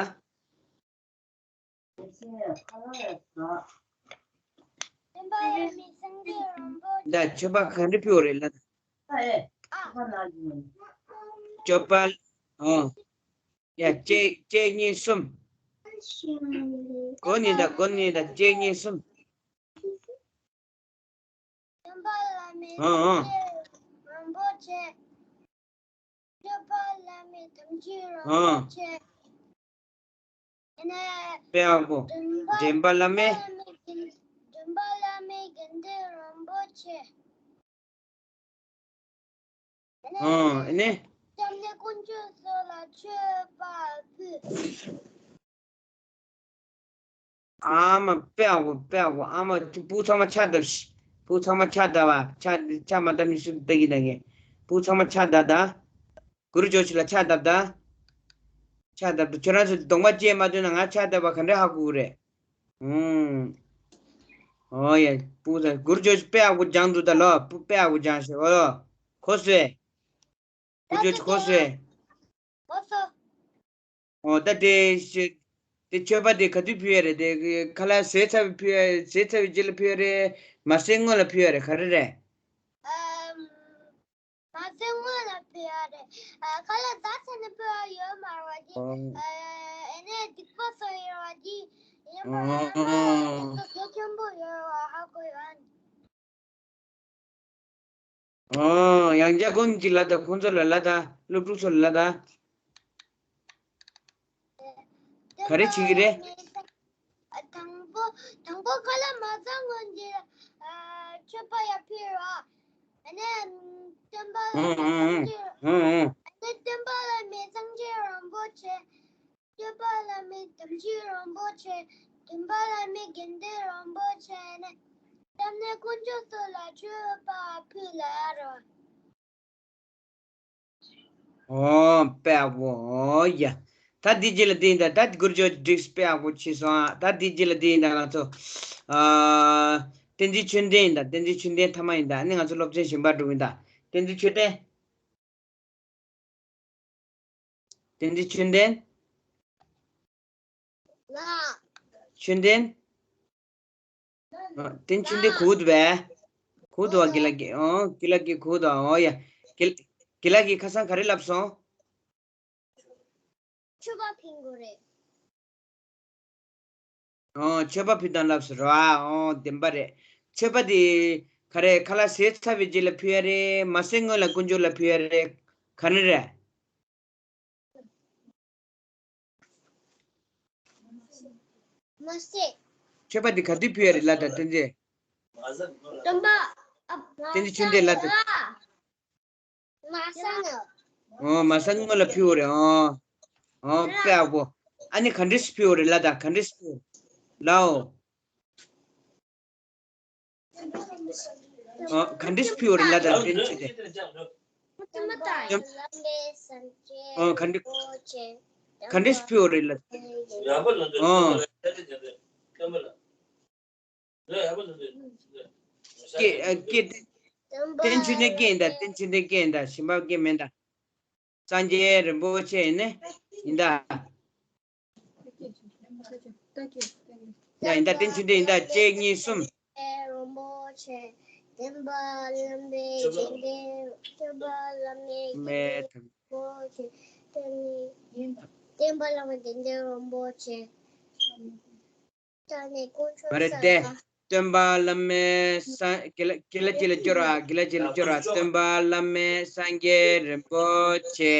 ད་མཆོད་པ་ག་འདྲས་ཕུལ་དགོས་རེད་ལབ་ད། མཆོད་པ། ཨོ། ཡ་གཅིག་གཅིག་གཉིས་གསུམ། གོ་ནི་ད་གོ་ནི་ད་གཅིག་གཉིས་གསུམ། སྟོན་པ་བླ་མའི་ཨང་ཨང་དམ་ཚིག་རིན་པོ་ཆེ། སྟོན་པ་བླ་མའི་དམ་ཚིག་རིན་པོ་ཨང་ཆེ། ཡིན་ནའི་དཔེ་ཡག་པོ། འདྲེན་པ་འདྲེན་པ་བླ་མའི། འདྲེན་པ་བླ་མའི་དགེ་འདུན་རིན་པོ་ཆེ། ཨང་ཨ་ནི། སྐྱབས་གནས་དཀོན་མཆོག་སོགས་ལ་མཆོད་པ་ཕུལ། ཨ་མ་དཔེ་ཡག་པོ་དཔེ་ཡག་པོ། ཨ་མ་ཕྲུ་གུ་ཚང་མ་ཕྱག་བརྡབ་ཤིག་ཕྲུ་གུ་ཚང་མ་ཕྱག་བརྡབ་པ། ཕྱག་ཕྱག་མ་བརྡབ་མི་སུ་བསྡད་ཀྱི་ད་གི། ཕྲུ་གུ་ཚང་མ་ཕྱག་བརྡབ་ད། གུ་རུ་ཇོ་ཅིག་ལ་ཕྱག་བརྡབ་ད། ཕྱག་བརྡབ་ད། ཁྱོད་རང་ཚོ་གདོང་པ་བཅད་མ་ཐུབ་ན་ང་ཕྱག་བརྡབ་པ་ག་འདྲས་ཧ་གོ་གི་རེད། ཨུམ། ཨོ་ཡ། ཕྲུ་གུ་ཚང་གུ་རུ་ཇོ་ཅིག་དཔེ་ཡག་པོ་སྦྱངས་འདུག་ད་ལོ། དཔེ་ཡག་པོ་སྦྱངས་ཤག་ཨོ་ལོ། གོ་སོང་། གུ་རུ་ཇོ་ཅིག་གོ་སོང་། གོ་སོང་། ཨོ་ད་དེ་ཤི། དེ་མཆོད་པ་དེ་ག་དུས་ཕུལ་ཡ་རེད། དེ་ཁ་ལག་ཟས་ཚར་བའི་ཕུལ་ཡ་ཟས་ཚར་བའི་རྗེས་ལ་ཕུལ་ཡ་རེད། མ་ཟས་སྔོན་ལ་ཕུལ་ཡ་རེད། ག་རེ་རེད། ཨམ། མ་ཟས་སྔོན་ལ་ཕུལ་ཡ་རེད། ཨ་ཁ་ལག་ཟ་ཚར་ནས་ཕུལ་ཡ་ཡོད་མ་རེད་པ་དེ། ཨོ། ཨ་ཨེ་ནས་སྡིག་པ་སོགས་ཡོད་པ་དེ། ཡིན་པ་ཡིན་ན་ཨོ། དེ་ཚོ་ཆེན་པོ་ཡོད་པ་ཧ་གོ་ཡོད། ཨོ། ཡང་བསྐྱར་ཁོང་གིས་ལབ་དང་། ཁོང་ཚོ་ལ་ལབ་དང་། སློབ་ཕྲུག་ཚོ་ལ་ལབ་དང་། ག་རེ་བྱེད་ཀྱི་རེད། དང་པོ་དང་པོ་ཁ་ལག་མ་ཟ་སྔོན་གྱི་ཨ་མཆོད་པ་ཡར་ཕུལ་རོགས། ཨ་ནི་སྟོན་པ་ཨང་ཨང་ཨང་ཨང་ཨང་། ཨ་ནི་སྟོན་པ་བླ་མའི་སངས་རྒྱས་རིན་པོ་ཆེ། སྟོན་པ་བླ་མའི་དམ་ཚིག་རིན་པོ་ཆེ། སྟོན་པ་བླ་མའི་དགེ་འདུན་རིན་པོ་ཆེ་ནས། སྐྱབས་གནས་དཀོན་མཆོག་སོགས་ལ་མཆོད་པ་ཕུལ་ལ་རོ། ཨོ་དཔེ་ཡག་པོ། ཨོ་ཡ། ད་འདི་རྗེས་ལ་འདི་ཡིན་ད། ད་གུ་རུ་ཇོ་བསྒྲིགས་དཔེ་ཡག་པོ་བྱས་སོང་ཨ། ད་འདི་རྗེས་ལ་འདི་ཡིན་ད། ང་ཚོ་ཨ་བསྟན་འཛིན་ཆོས་ལྡན་ཡིན་ད། བསྟན་འཛིན་ཆོས་ལྡན་མཐའ་མ་ཡིན་ད། ཨ་ནི་ང་ཚོ་སློབ་ཚན་གཞན་པ་འགྲོ་གི་ཡིན་ད། བསྟན་འཛིན་ཆོས་ལྡན། བསྟན་འཛིན་ཆོས་ལྡན། ལགས། ཆོས་ལྡན། ཨ། བསྟན་ཆོས་ལྡན་གོ་འདུག་པས། གོ་འདུག་པ། དགེ་ལགས་ཀྱིས། ཨོ། དགེ་ལགས་ཀྱིས་གོ་འདུག། ཨོ་ཡ། དགེ་དགེ་ལགས་ཀྱིས་ཁ་སང་ག་རེ་ལབ་སོང་། མཆོད་པ་ཕུལ་དགོས་རེད། ཨོ། མཆོད་པ་ཕུལ་སྟངས་ལབ་སོང་ར། ཨོ། བདེན་པ་རེད། མཆོད་པ་དེ་ག་རེ། ཁ་ལག་ཟས་ཚར་བའི་རྗེས་ལ་ཕུལ་ཡ་རེད། མ་ཟས་སྔོན་ལ་དཀོན་མཆོག་ལ་ཕུལ་ཡ་རེད། ག་རེ་རེད། མ་ཟད། མཆོད་པ་འདི་ག་དུས་ཕུལ་ཡ་རེད་ལབ་དང་། བསྟན་འཛིན། སྟོན་པ། ཨ། བསྟན་འཛིན་ཆོས་ལྡན་ལབ་དང་། མ་ཟ་ནས། ཨོ། མ་ཟ་སྔོན་ལ་ཕུལ་བ་རེད། ཨོ། ཨོ། དཔེ་ཡག་པོ། ཨ་ནི་ག་འདྲས་སེ་ཕུལ་བ་རེད་ལབ་དང་། ག་འདྲས་སེ་ཕུལ། ལའོ། ཨོ། ག་འདྲས་སེ་ཕུལ་བ་རེད་ལབ་དང་། བསྟན་འཛིན་ཆོས་ལྡན། ཨོ། ག་འདྲས། ག་འདྲས་སེ་ཕུལ་བ་རེད་ལབ། ཨོ། སྐད་སྐད། བསྟན་ཆོས་ལྡན་སྐད་ཡིན་ད། བསྟན་ཆོས་ལྡན་སྐད་ཡིན་ད། གཞན་པ་སྐད་མིན་ད། སངས་རྒྱས་རིན་པོ་ཆེ་ཡིན་ནི་ཡིན་ད། ཡ་ཡིན་ད། བསྟན་ཆོས་ལྡན་ཡིན་ད། གཅིག་གཉིས་གསུམ། རིན་པོ་ཆེ། སྟོན་པ་བླ་མའི་དགེ་འདུན། སྟོན་པ་བླ་མའི་དགེ་འདུན་རིན་པོ་ཆེ། སྟོན་པ་བླ་མའི་དགེ་འདུན་རིན་པོ་ཆེ། མ་རེད་དེ། སྟོན་པ་བླ་མའི་སངས། དགེ་ལ་དགེ་ལ་ཅི་ལ་སྐྱོར་བ། དགེ་ལ་ཅི་ལ་སྐྱོར་བ། སྟོན་པ་བླ་མའི་སངས་རྒྱས་རིན་པོ་ཆེ།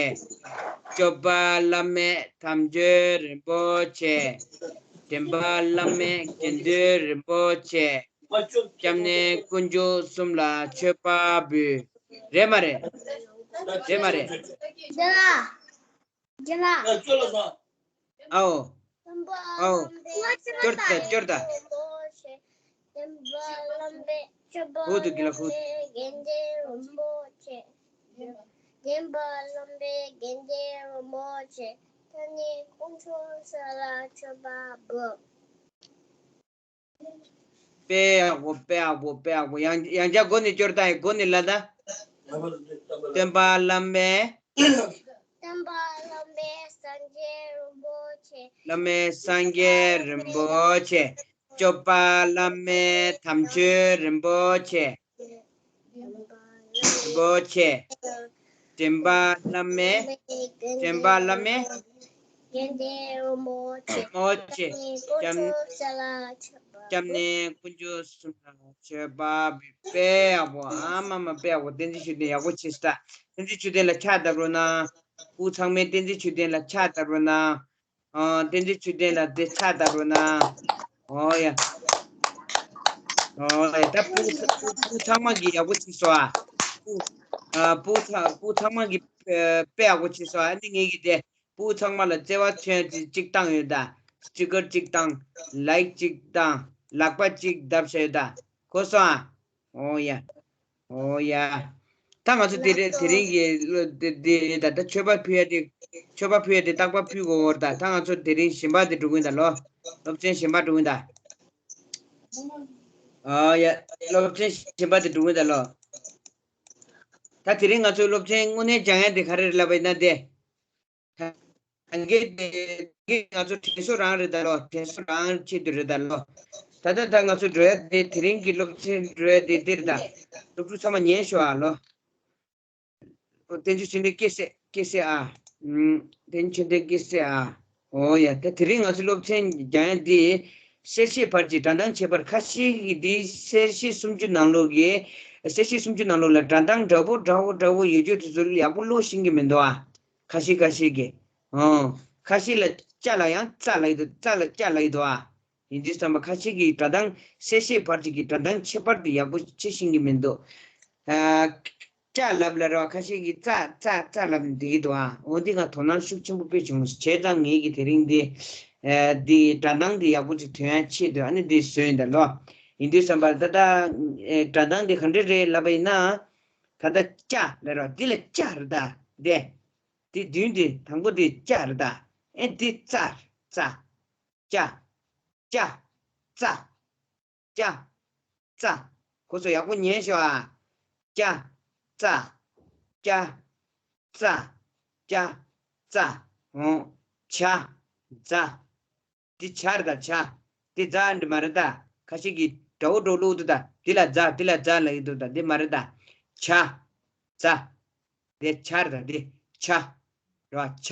སྐྱོབ་པ་བླ་མའི་དམ་ཆོས་རིན་པོ་ཆེ། འདྲེན་པ་བླ་མའི་དགེ་འདུན་རིན་པོ་ཆེ། སྐྱབས་གནས་དཀོན་མཆོག་གསུམ་ལ་མཆོད་པ་འབུལ། རེད་མ་རེད། རེད་མ་རེད། རྒན་ལགས། རྒན་ལགས། ཨའོ། ཨའོ། སྐྱོར་ད་སྐྱོར་ད། འོ་དུ་གི་ལ་ཧུ། དཔེ་ཡག་པོ། དཔེ་ཡག་པོ། དཔེ་ཡག་པོ། ཡང་ཡང་བསྐྱར་མགོ་ནས་སྐྱོར་ད། ཡ་མགོ་ནས་ལ་ད། སྟོན་པ་བླ་མའི། སྟོན་པ་བླ་མའི་སངས་རྒྱས་རིན་པོ་ཆེ། བླ་མའི་སངས་རྒྱས་རིན་པོ་ཆེ། སྐྱོབ་པ་བླ་མའི་དམ་ཆོས་རིན་པོ་ཆེ། རིན་པོ་ཆེ། འདྲེན་པ་བླ་མའི། འདྲེན་པ་བླ་མའི། རིན་པོ་ཆེ། སྐྱབས་སྐྱབས་གནས་དཀོན་མཆོག་གསུམ་ལ་མཆོད་པ་འབུལ། དཔེ་ཡག་པོ། ཨ་མ་མ། དཔེ་ཡག་པོ། བསྟན་འཛིན་ཆོས་ལྡན་ཡག་པོ་བྱས་ཤག་བསྟན་འཛིན་ཆོས་ལྡན་ལ་ཕྱག་བརྡབ་རོགས་གནང་། སྤུ་གུ་ཚང་མས་བསྟན་འཛིན་ཆོས་ལྡན་ལ་ཕྱག་བརྡབ་རོགས་གནང་། ཨ། བསྟན་འཛིན་ཆོས་ལྡན་ལ་དེ་ཕྱག་བརྡབ་རོགས་གནང་། ཨོ་ཡ། ཨོ་ཡ། ད་སྤུ་གུ་སྤུ་གུ་ཚང་མ་གིས་ཡག་པོ་བྱས་སོང་ཨ། སྤུ་ཨ། སྤུ་གུ་ཚང་སྤུ་གུ་ཚང་མ་གིས་དཔེ་དཔེ་ཡག་པོ་བྱས་སོང་ཨ། འདི་ངེད་ཀྱིས་དེ་སྤུ་གུ་ཚང་མ་ལ་བརྩེ་བ་མཚོན་ཡ་གཅིག་བཏང་ཡོད་ད། སི་ཊི་ཀར་གཅིག་བཏང་། ལའིཀ་གཅིག་བཏང་། ལག་པ་གཅིག་བརྡབས་བཞག་ཡོད་ད། གོ་སོང་ཨ། ཨོ་ཡ། ཨོ་ཡ། ད་ང་ཚོ་དེ་རིང་དེ་རིང་གི་སློབ་དེ་དེ་རེད་ད། ད་མཆོད་པ་ཕུལ་ཡ་དེ། མཆོད་པ་ཕུལ་ཡ་དེ་རྟག་པར་ཕུལ་དགོས་ད། ད་ང་ཚོ་དེ་རིང་གཞན་པ་དེ་འགྲོ་གི་ཡིན་ད་ལོ། སློབ་ཚན་གཞན་པ་འགྲོ་གི་ཡིན་ད། ཨོ་ཡ། སློབ་ཚན་གཞན་པ་དེ་འགྲོ་གི་ཡིན་ད་ལོ། ད་དེ་རིང་ང་ཚོའི་སློབ་ཚན་དངོས་གནས་སྦྱང་ཡ་དེ་ག་རེ་རེད་ལབ་པ་ཡིན་ན་དེ། ད་གིན་དེ་གིན་ང་ཚོ་དྲན་གསོ་རང་རེད་ད་ལོ། དྲན་གསོ་རང་ཆེད་དུ་རེད་ད་ལོ། ད་ལྟ་ད་ང་ཚོ་འགྲོ་ཡ་དེ་དེ་རིང་གི་སློབ་ཚན་འགྲོ་ཡ་དེ་འདིར་ད། སློབ་ཕྲུག་ཚང་མ་ཉན་ཤོག་ཨ་ལོ། བསྟན་འཛིན་ཆོས་ལྡན་སྐྱེ་སྲིད་སྐྱེ་སྲིད་ཨ། ཨུམ། བསྟན་འཛིན་ཆོས་ལྡན་སྐྱེ་སྲིད་ཨ། ཨོ་ཡ། ད་དེ་རིང་ང་ཚོ་སློབ་ཚན་སྦྱང་ཡ་འདི། གསལ་བཤད་བར་གྱི་སྒྲ་གདངས་ཁྱད་པར། ཁ་ཤས་ཀྱིས་འདི་གསལ་བཤད་སུམ་ཅུ་ནང་ལོགས་ཀྱི། གསལ་བཤད་སུམ་ཅུ་ནང་ལོགས་ལ་སྒྲ་གདངས་འདྲ་པོ་འདྲ་པོ་འདྲ་པོ་ཡོད་རྒྱུ་དེ་ཚོ་ཡག་པོ་ཀློག་ཤེས་ཀྱི་མི་འདུག་ཨ། ཁ་ཤས་ཁ་ཤས་ཀྱིས། ཨོ། ཁ་ཤས་ལ་ཅ་ལ་ཡང་ཙ་ལབ་ཀྱི་འདུག་ཙ་ལ་ཅ་ལབ་ཀྱི་འདུག་ཨ། ཡིན་དུས་ཙམ་པ་ཁ་ཤས་ཀྱིས་སྒྲ་གདངས་གསལ་བཤད་བར་གྱི་སྒྲ་གདངས་ཁྱད་པར་དེ་ཡག་པོ་ཤེས་ཤེས་ཀྱི་མི་འདུག་ཨ། ཅ་ལབ་ལ་ར་བ་ཁ་ཤས་ཀྱིས་ཙ་ཙ་ཙ་ལབ་ནས་བསྡད་ཀྱི་འདུག་ཨ། འོ་འདི་ང་དོ་སྣང་ཤུགས་ཆེན་པོ་དཔེ་བྱུང་། བྱས་ཙང་ངེད་ཀྱིས་དེ་རིང་འདི། ཨ། འདི་སྒྲ་གདངས་འདི་ཡག་པོ་ཅིག་ཐོན་ཡ་ཆེད་དུ་ཨ་ནི་འདི་བཟོས་ཡིན་ད་ལོ། ཡིན་དུས་ཙམ་པ་ད་ལྟ་ཨེ་སྒྲ་གདངས་འདི་ག་འདྲ་རེད་ལབ་པ་ཡིན་ན། ད་ལྟ་ཅ་ལབ་ར་བ་འདི་ལ་ཅ་རེད་ད། འདི། འདི་མདུན་འདི་དང་པོ་འདི་ཅ་རེད་ད། ཨེ་འདི་ཙ། ཙ། ཅ། ཅ། ཙ། ཅ། ཙ། ཁོ་ཚོ་ཡག་པོ་ཉན་ཤོག་ཨ། ཅ། ཙ། ཅ། ཙ། ཅ། ཙ། འོ། ཇ། ཛ། འདི་ཇ་རེད་ད། ཇ། འདི་ཛ་འདི་མ་རེད་ད། ཁ་ཤས་ཀྱིས་འདྲ་བོ་འདྲ་བོ་བླུགས་འདུག་ད། འདི་ལ་ཛ། འདི་ལ་ཛ་ལབ་ཀྱི་འདུག་ད། འདི་མ་རེད་ད། ཇ། ཛ། འདི་ཇ་རེད་ད། འདི་ཇ། རེད་བ། ཇ།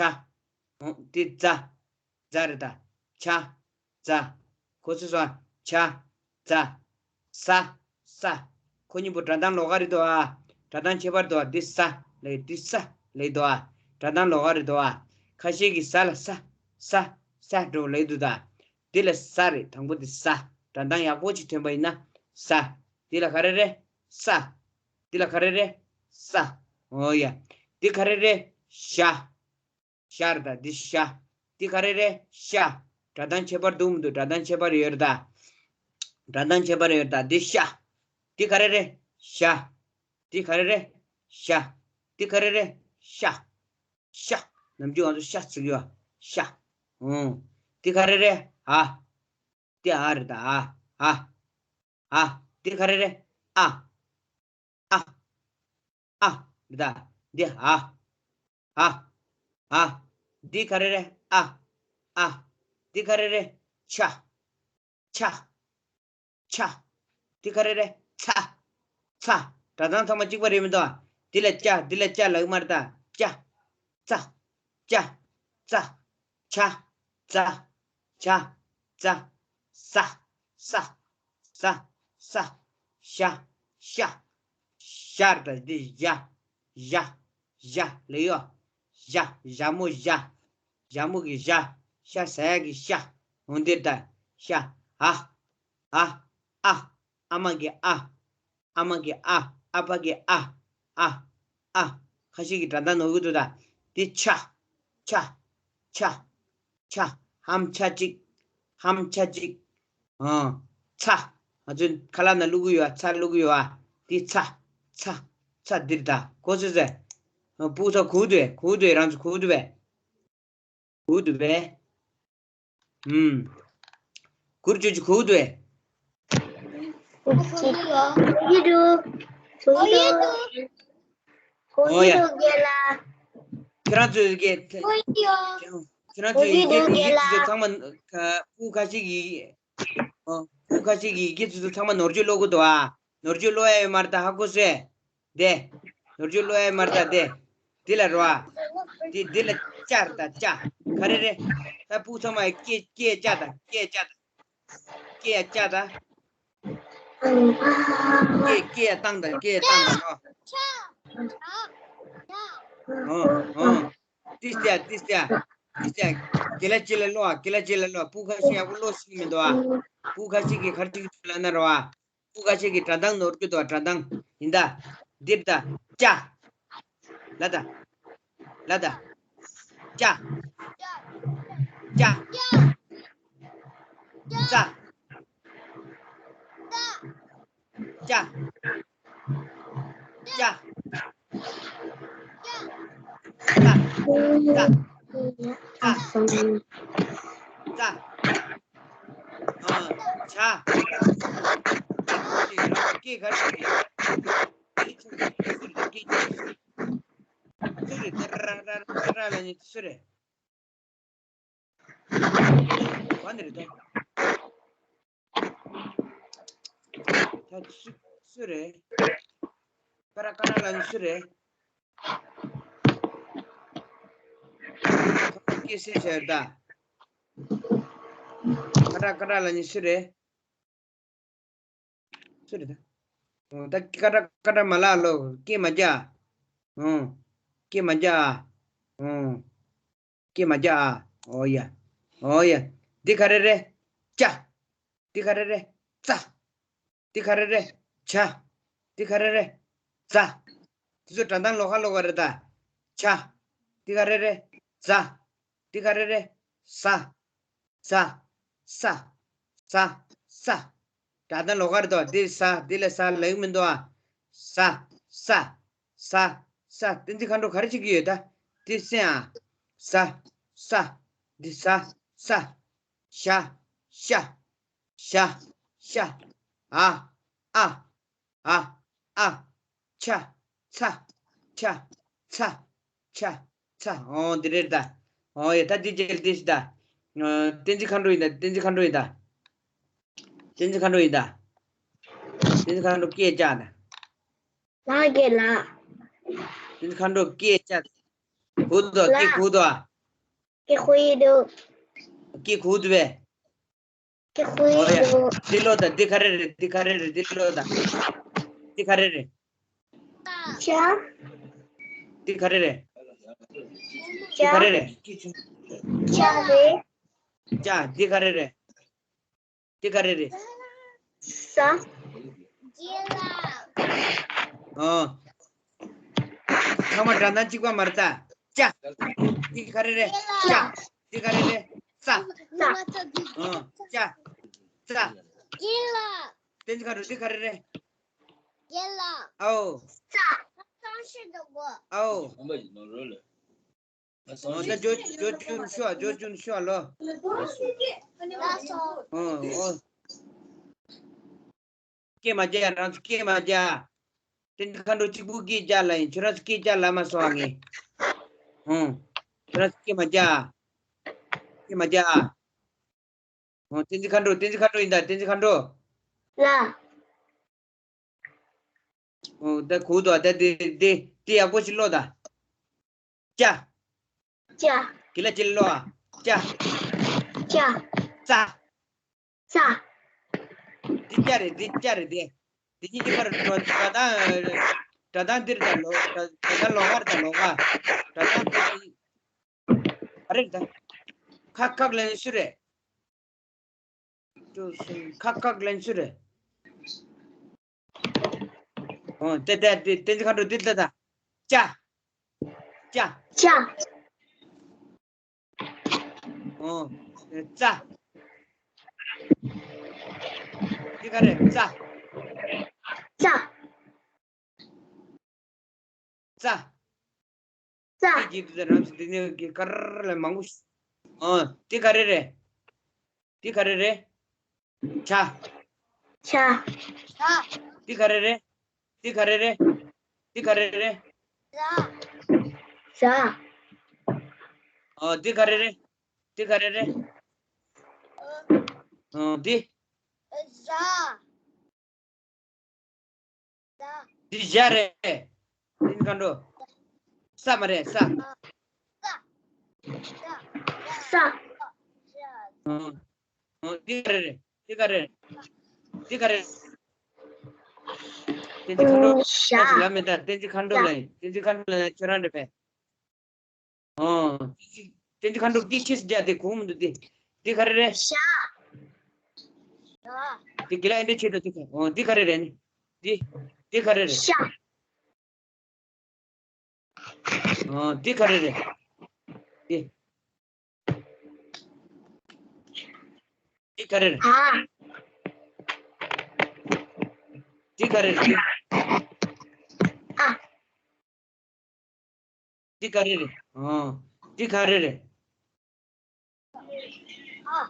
འོ། འདི་ཛ། ཛ་རེད་ད། ཇ། ཛ། ཁོ་ཚོས་སོ། ཇ། ཛ། ཟ། ས། ཁོ་གཉིས་པོ་སྒྲ་གདངས་ལོགས་ཀ་རེད་དོ་ཨ། སྒྲ་གདངས་ཁྱད་པར་དོ་ཨ། འདི་ས་ལབ་འདི་ས་ལབ་དོ་ཨ། སྒྲ་གདངས་ལོགས་ཀ་རེད་དོ་ཨ། ཁ་ཤས་ཀྱིས་ཟ་ལ་ས། ས། ས་འགྲོ་ལབ་འདུག་ད། འདི་ལ་ཟ་རེད། དང་པོ་འདི་ཟ། སྒྲ་གདངས་ཡག་པོ་ཅིག་ཐོན་པ་ཡིན་ན་ཟ། འདི་ལ་ག་རེ་རེད། ས། འདི་ལ་ག་རེ་རེད། ས། འོ་ཡ། འདི་ག་རེ་རེད། ཞ། ཞ་རེད་ད། འདི་ཞ། འདི་ག་རེ་རེད། ཤ། སྒྲ་གདངས་ཁྱད་པར་འདུག་མི་འདུག་སྒྲ་གདངས་ཁྱད་པར་ཡོད་རེད་ད། སྒྲ་གདངས་ཁྱད་པར་ཡོད་རེད་ད། འདི་ཤ། འདི་ག་རེ་རེད། ཞ། འདི་ག་རེ་རེད། ཤ། འདི་ག་རེ་རེད། ཤ། ཤ། ནམ་རྒྱུན་ང་ཚོ་ཤ་ཟེར་གྱི་ཡོད། ཤ། ཨོ། འདི་ག་རེ་རེད། ཨ། འདི་ཨ་རེད་ད། ཨ། ཨ། ཨ། འདི་ག་རེ་རེད། ཨ། ཨ། ཨ། འདི་ད། འདི་ཨ། ཨ། ཨ། འདི་ག་རེ་རེད། ཨ། ཨ། འདི་ག་རེ་རེད། ཆ། ཆ། ཆ། འདི་ག་རེ་རེད། ཚ། ཚ། སྒྲ་གདངས་ཚང་མ་གཅིག་པ་རེད་མི་འདུག་ཨ། འདི་ལ་ཅ། འདི་ལ་ཅ་ལབ་ཀྱི་མ་རེད་ད། ཅ། ཙ། ཅ། ཙ། ཆ། ཙ། ཆ། ཙ། ས། ས། ས། ས། ཤ། ཤ། ཤར་ད་འདི་ཞ། ཞ། ཞ་ལེ་ཡོ། ཞ། ཞ་མོ་ཞ། ཞ་མོ་གི་ཞ། ཤ་ཟ་ཡ་གི་ཤ། འོ་འདིར་ད་ཤ། ཨ། ཨ། ཨ། ཨ་མ་གི་ཨ། ཨ་མ་གི་ཨ། ཨ་ཕ་གི་ཨ། ཨ། ཨ། ཁ་ཤས་ཀྱི་སྒྲ་གདངས་ནོར་གི་འདུག་ད། འདི་ཆ། ཆ། ཆ། ཆ། ཧམ་ཆ་གཅིག་ཧམ་ཆ་གཅིག་ཨ། ཚ། ང་ཚོས་ཁ་ལག་ནང་བླུག་གི་ཡོད་ཨ། ཚ་བླུག་གི་ཡོད་ཨ། འདི་ཚ། ཚ། ཚ་འདིར་ད། གོ་སོང་ཟེར། ཨ། སྤུ་གུ་ཚོ་གོ་འདུག་གས། གོ་འདུག་གས། རང་ཚོ་གོ་འདུག་གས། གོ་འདུག་གས། ཨུམ། གུར་ཅོ་ཅོ་གོ་འདུག་གས། གོ་གི་འདུག་གོ་གི་འདུག་གོ་གི་འདུག་རྒན་ལགས། ཁྱེད་རང་ཚོའི་གི་གོ་གི་འདུག་ཁྱེད་རང་ཚོའི་གི་གོ་གི་འདུག་རྒན་ལགས། ཚོ་ཚང་མ་ཁ་སྤུ་གུ་ཁ་ཤས་ཀྱིས། ཨོ། སྤུ་གུ་ཁ་ཤས་ཀྱིས་ཡི་གེ་ཚོ་ཚང་མ་ནོར་བཅོས་ཀློག་གི་འདུག་ཨ། ནོར་བཅོས་ཀློག་ཡ་ཡོད་མ་རེད་ད། ཧ་གོ་སོང་། དེ། ནོར་བཅོས་ཀློག་ཡ་མ་རེད་ད་དེ། འདི་ལ་རོ་ཨ། འདི་འདི་ལ་ལྕགས་རེད་ད་ལྕགས། ག་རེ་རེད། ད་སྤུ་གུ་ཚང་མ་སྐེ་སྐེ་ལྕགས་ད་སྐེ་ལྕགས་ད། སྐེ་ཡ་ལྕགས་ད། སྐེ་སྐེ་ཡ་བཏང་ད་སྐེ་ཡ་བཏང་ད་ནོ། ཨོ་ཨོ། ཏིས་ཏྱ་ཏིས་ཏྱ། ཏིས་ཏྱ། དགེ་ལ་ཅི་ལ་ཀློག་ཨ། དགེ་ལ་ཅི་ལ་ཀློག་སྤུ་གུ་ཁ་ཤས་ཡག་པོ་ཀློག་ཤེས་ཀྱི་མི་འདུག་ཨ། སྤུ་གུ་ཁ་ཤས་ཀྱིས་ག་རེ་བྱེད་ཀྱི་འདུག་ལབ་ན་རོ་ཨ། སྤུ་གུ་ཁ་ཤས་ཀྱིས་སྒྲ་གདངས་ནོར་གྱི་འདུག་ཨ། སྒྲ་གདངས་ཡིན་ད། འདིར་ད། ལྕགས། ལ་ད། ལ་ད། ལྕགས། ལྕགས། ལྕགས། ལྕགས། ལྕགས། ལྕགས། ལྕགས། ལྕགས། ལྕགས། ཨ། ཆ། སྐད་ག་རེ་རེད། སྐད་ཆུང་ཆུང་སུ་རེད། སྐད་ཆུང་ཆུང་སུ་རེད། སུ་རེད། ཏ་ར་ར་ར་ར་ལ་ནི་སུ་རེད། བ་ནི་རེད་ད། ད་སུ་སུ་རེད། ཀ་ར་ཀ་ར་ལ་ནི་སུ་རེད། སྐད་སེ་བྱས་ད། ཀ་ར་ཀ་ར་ལ་ནི་སུ་རེད། སུ་རེད་ད། ཨོ་ད་ཀ་ར་ཀ་ར་མ་ལ་ལོ་སྐད་མ་རྒྱག་ཨོ། སྐད་མ་རྒྱག་ཨོ། སྐད་མ་རྒྱག་ཨ། ཨོ་ཡ། ཨོ་ཡ། འདི་ག་རེ་རེད། ཅ། འདི་ག་རེ་རེད། ཙ། འདི་ག་རེ་རེད། ཇ། འདི་ག་རེ་རེད། ཛ། འདི་ཚོ་སྒྲ་གདངས་ལོགས་ཀ་ལོགས་ཀ་རེད་ད། ཇ། འདི་ག་རེ་རེད། ཛ། འདི་ག་རེ་རེད། ཟ། ཟ། ས། ས། ས། སྒྲ་གདངས་ལོགས་ཀ་རེད་དོ། འདི་ཟ། འདི་ལ་ཟ་ལབ་ཀྱི་མི་འདུག་ཨ། ཟ། ས། ས། ས། བསྟན་འཛིན་མཁའ་འགྲོ་ག་རེ་བྱེད་ཀྱི་ཡོད་ད། འདི་སེམས་ཨ། ཟ། ས། འདི་ཟ། ས། ཞ། ཤ། ཞ། ཤ། ཨ། ཨ། ཨ། ཨ། ཆ། ཚ། ཆ། ཚ། ཆ། ཚ། ཨོ་འདི་རེད་ད། ཨོ་ཡ་ད་འདི་རྗེས་འདི་ཞིག་ད། ཨ། བསྟན་འཛིན་མཁའ་འགྲོ་ཡིན་ད། བསྟན་འཛིན་མཁའ་འགྲོ་ཡིན་ད། བསྟན་འཛིན་མཁའ་འགྲོ་ཡིན་ད། བསྟན་འཛིན་མཁའ་འགྲོ་སྐད་ཆ་ད། ལགས་རྒན་ལགས། བསྟན་འཛིན་མཁའ་འགྲོ་སྐད་ཆ། གོ་འདུག་སྐད་ལགས་གོ་འདུག་ཨ། སྐད་གོ་ཡི་འདུག་སྐད་གོ་འདུག་པས། ཀི་ཧུའི་ཨོ་ཡ། ལོ། འདི་ཀློག་དང་འདི་ག་རེ་རེད། འདི་ག་རེ་རེད། འདི་ཀློག་དང་། འདི་ག་རེ་རེད། ཅ། འདི་ག་རེ་རེད། ཅ། འདི་ག་རེ་རེད། ཅ་རེད། ཅ། འདི་ག་རེ་རེད། འདི་ག་རེ་རེད། ས། ཨོ། ཚང་མ་སྒྲ་གདངས་གཅིག་པ་མ་རེད་ད། ཅ། འདི་ག་རེ་རེད། ཅ། འདི་ག་རེ་རེད། ཙ། ཙ། ཨོ། ཅ། ཙ། བསྟན་འཛིན་མཁའ་འགྲོ་འདི་ག་རེ་རེད། ཨོ། ཨོ། ཨོ། ད་ཇོ་ཇོ་ཅུན་ཤོ་ཇོ་ཅུན་ཤོ་ལོ། ཨོ་ཨོ། སྐད་མ་རྒྱག་རང་ཚོ་སྐད་མ་རྒྱག་བསྟན་འཛིན་མཁའ་འགྲོ་གཅིག་པུ་སྐད་རྒྱག་ལ་ཡིན། ཁྱོད་རང་ཚོ་སྐད་རྒྱག་ལ་མ་སོང་ངས། ཨོ། ཁྱོད་རང་ཚོ་སྐད་མ་རྒྱག་སྐད་མ་རྒྱག་ཨོ། བསྟན་འཛིན་མཁའ་འགྲོ་བསྟན་འཛིན་མཁའ་འགྲོ་ཡིན་ད། བསྟན་འཛིན་མཁའ་འགྲོ། ལ། ཨོ། ད་གོ་འདུག་ད། དེ་དེ་དེ་ཡག་པོ་ཞིག་ཀློག་ད། ཅ། ཅ། གི་ལ་ཅི་ལ་ཀློག་ཨ། ཅ། ཅ། ཙ། ཙ། འདི་ཅ་རེད། འདི་ཅ་རེད། འདི་འདི་གཉིས་ཀ་རེད། སྒྲ་གདངས་སྒྲ་གདངས་འདིར་དང་ལོ་སྒྲ་གདངས་ལོགས་ཀར་དང་ལོགས་ཀ་སྒྲ་གདངས་འདི་ག་རེ་རེད་ད། ཁ་ཁག་ལེན་ཤུ་རེད། ཁ་ཁག་ལེན་ཤུ་རེད། ཨོ་དེ་དེ་དེ་དེ་ཅི་ཁ་འགྲོ་འདི་ད་ད། ཅ། ཅ། ཅ། ཨོ། ཙ། འདི་ག་རེ་ཙ། ཙ། ཙ། ཙ། འདི་གི་དུ་རམ་སི་འདི་ནི་གི་ཀར་ལ་མང་པོ་ཞིག་ཨོ། འདི་ག་རེ་རེད། འདི་ག་རེ་རེད། ཆ། ཆ། འདི་ག་རེ་རེད། འདི་ག་རེ་རེད། འདི་ག་རེ་རེད། ཟ། ཨོ། འདི་ག་རེ་རེད། འདི་ག་རེ་རེད། ཨོ། འདི། ཟ། འདི་ཞ་རེད། འདི་མཁའ་འགྲོ། ས་མ་རེད། ས། ས། ཨོ། ཨོ། འདི་ག་རེ་རེད། འདི་ག་རེ་རེད། འདི་ག་རེ་རེད། བསྟན་འཛིན་མཁའ་འགྲོ། ཤ། ལབ་མེད་ད། བསྟན་འཛིན་མཁའ་འགྲོ་ལ་ཡིན། བསྟན་འཛིན་མཁའ་འགྲོ་ལ་ཡིན། ཁྱོད་རང་རེད་པས། ཨོ། བསྟན་འཛིན་མཁའ་འགྲོ་ཀི་ཁིས་རྒྱ་དེ་གོང་མི་འདུག་དེ། དེ་ག་རེ་རེད། ཤ། དེ་གི་ལ་ཨེ་འདྲ་ཆེ་དོ་དེ་ག་ཨོ་དེ་ག་རེ་རེད་ནི། དེ་དེ་ག་རེ་རེད། ཤ། ཨོ་དེ་ག་རེ་རེད། དེ་དེ་ག་རེ་རེད། ཨ། དེ་ག་རེ་རེད། ཨ། འདི་ག་རེ་རེད། ཨོ། འདི་ག་རེ་རེད།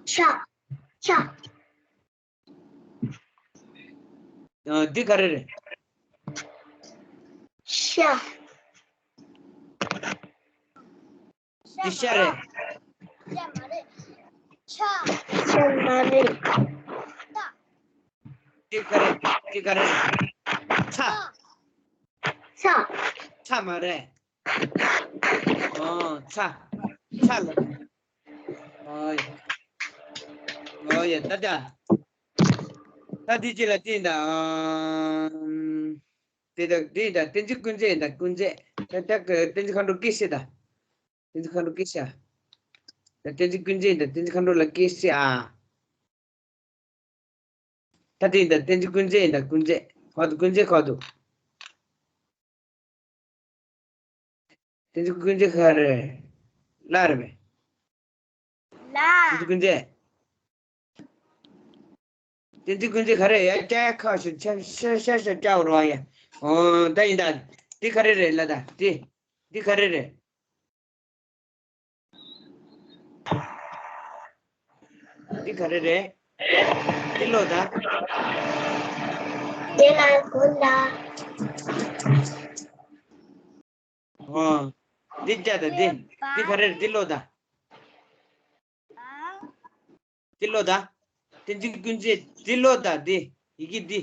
ཤ། ཤ། ཨོ། འདི་ག་རེ་རེད། ཤ། འདི་ཤ་རེད། ཤ་མ་རེད། ཤ། ཤ་མ་རེད། འདི་ག་རེ། འདི་ག་རེ་རེད། ཚ། ཚ། ཚ་མ་རེད། ཨོ། ཚ། ཚ་ལ། ཨོ་ཡ། ཨོ་ཡ། ད་ད། ད་འདི་ཅི་ལ་བསྟན་དང་། དེ་དག་འདི་ད་བསྟན་འཛིན་ཀུན་མཛེས་ཡིན་ད། ཀུན་མཛེས། ད་ད་བསྟན་འཛིན་མཁའ་འགྲོ་སྐྱེ་སྲིད་ད། བསྟན་འཛིན་མཁའ་འགྲོ་སྐྱེ་སྲིད་ཨ། ད་བསྟན་འཛིན་ཀུན་མཛེས་ཡིན་ད། བསྟན་འཛིན་མཁའ་འགྲོ་ལ་སྐྱེ་སྲིད་ཨ། ད་དེ་ཡིན་ད། བསྟན་འཛིན་ཀུན་མཛེས་ཡིན་ད། ཀུན་མཛེས། ཁོ་ཐུ་ཀུན་མཛེས་ཁོ་ཐུ། བསྟན་འཛིན་ཀུན་མཛེས་ག་རེ། ལ་རེད་པས། ལ། བསྟན་འཛིན་ཀུན་མཛེས། བསྟན་འཛིན་ཀུན་མཛེས་ག་རེ་ཡ། ཀྱ་ཁ་ཤུ་ཆ་ཤ་ཤ་ཤ་ཀྱ་རོ་ཡ། ཨོ། ད་ཡིན་ད། འདི་ག་རེ་རེད་ལ་ད། འདི་འདི་ག་རེ་རེད། འདི་ག་རེ་རེད། འདི་ཀློག་དང་། དེ་ལ་ཀུན་ལ། ཨོ། འདི་ཀྱ་དང་འདི། འདི་ག་རེ་རེད། འདི་ཀློག་དང་། འདི་ཀློག་དང་། བསྟན་འཛིན་ཀུན་མཛེས། འདི་ཀློག་དང་། འདི་ཡི་གེ་འདི།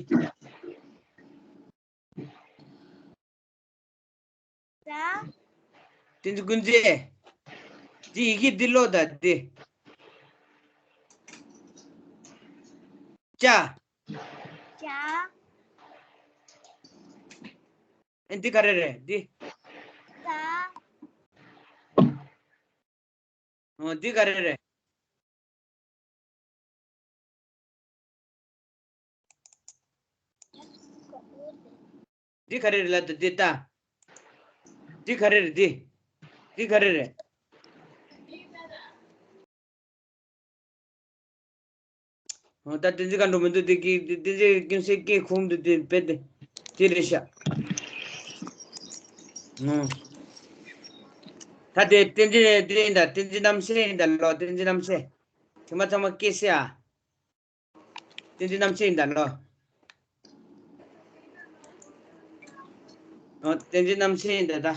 ཟ། བསྟན་འཛིན་ཀུན་མཛེས། འདི་ཡི་གེ་འདི་ཀློག་དང་། འདི། ཅ། ཅ། ཨེ་འདི་ག་རེ་རེད། འདི། ཟ། ཨོ་འདི་ག་རེ་རེད། འདི་ག་རེ་རེད་ལ་ད། འདི་ལྟ། འདི་ག་རེ་རེད། འདི། འདི་ག་རེ་རེད། ཨོ་ད་བསྟན་འཛིན་མཁའ་འགྲོ་མི་འདུག་དེ་གི་བསྟན་འཛིན་ཀུན་གསལ་སྐད་ཁུང་དུ་དེ་དཔེ་དེ་དེ་རེད་ཤག་ཨོ། ད་དེ་བསྟན་འཛིན་དེ་ཡིན་ད། བསྟན་འཛིན་རྣམ་སྲས་ཡིན་ད་ལོ། བསྟན་འཛིན་རྣམ་སྲས། དེ་མ་ཚང་མ་སྐྱེ་སྲིད་ཨ། བསྟན་འཛིན་རྣམ་སྲས་ཡིན་ད་ལོ། ཨོ། བསྟན་འཛིན་རྣམ་སྲས་ཡིན་ད་ད།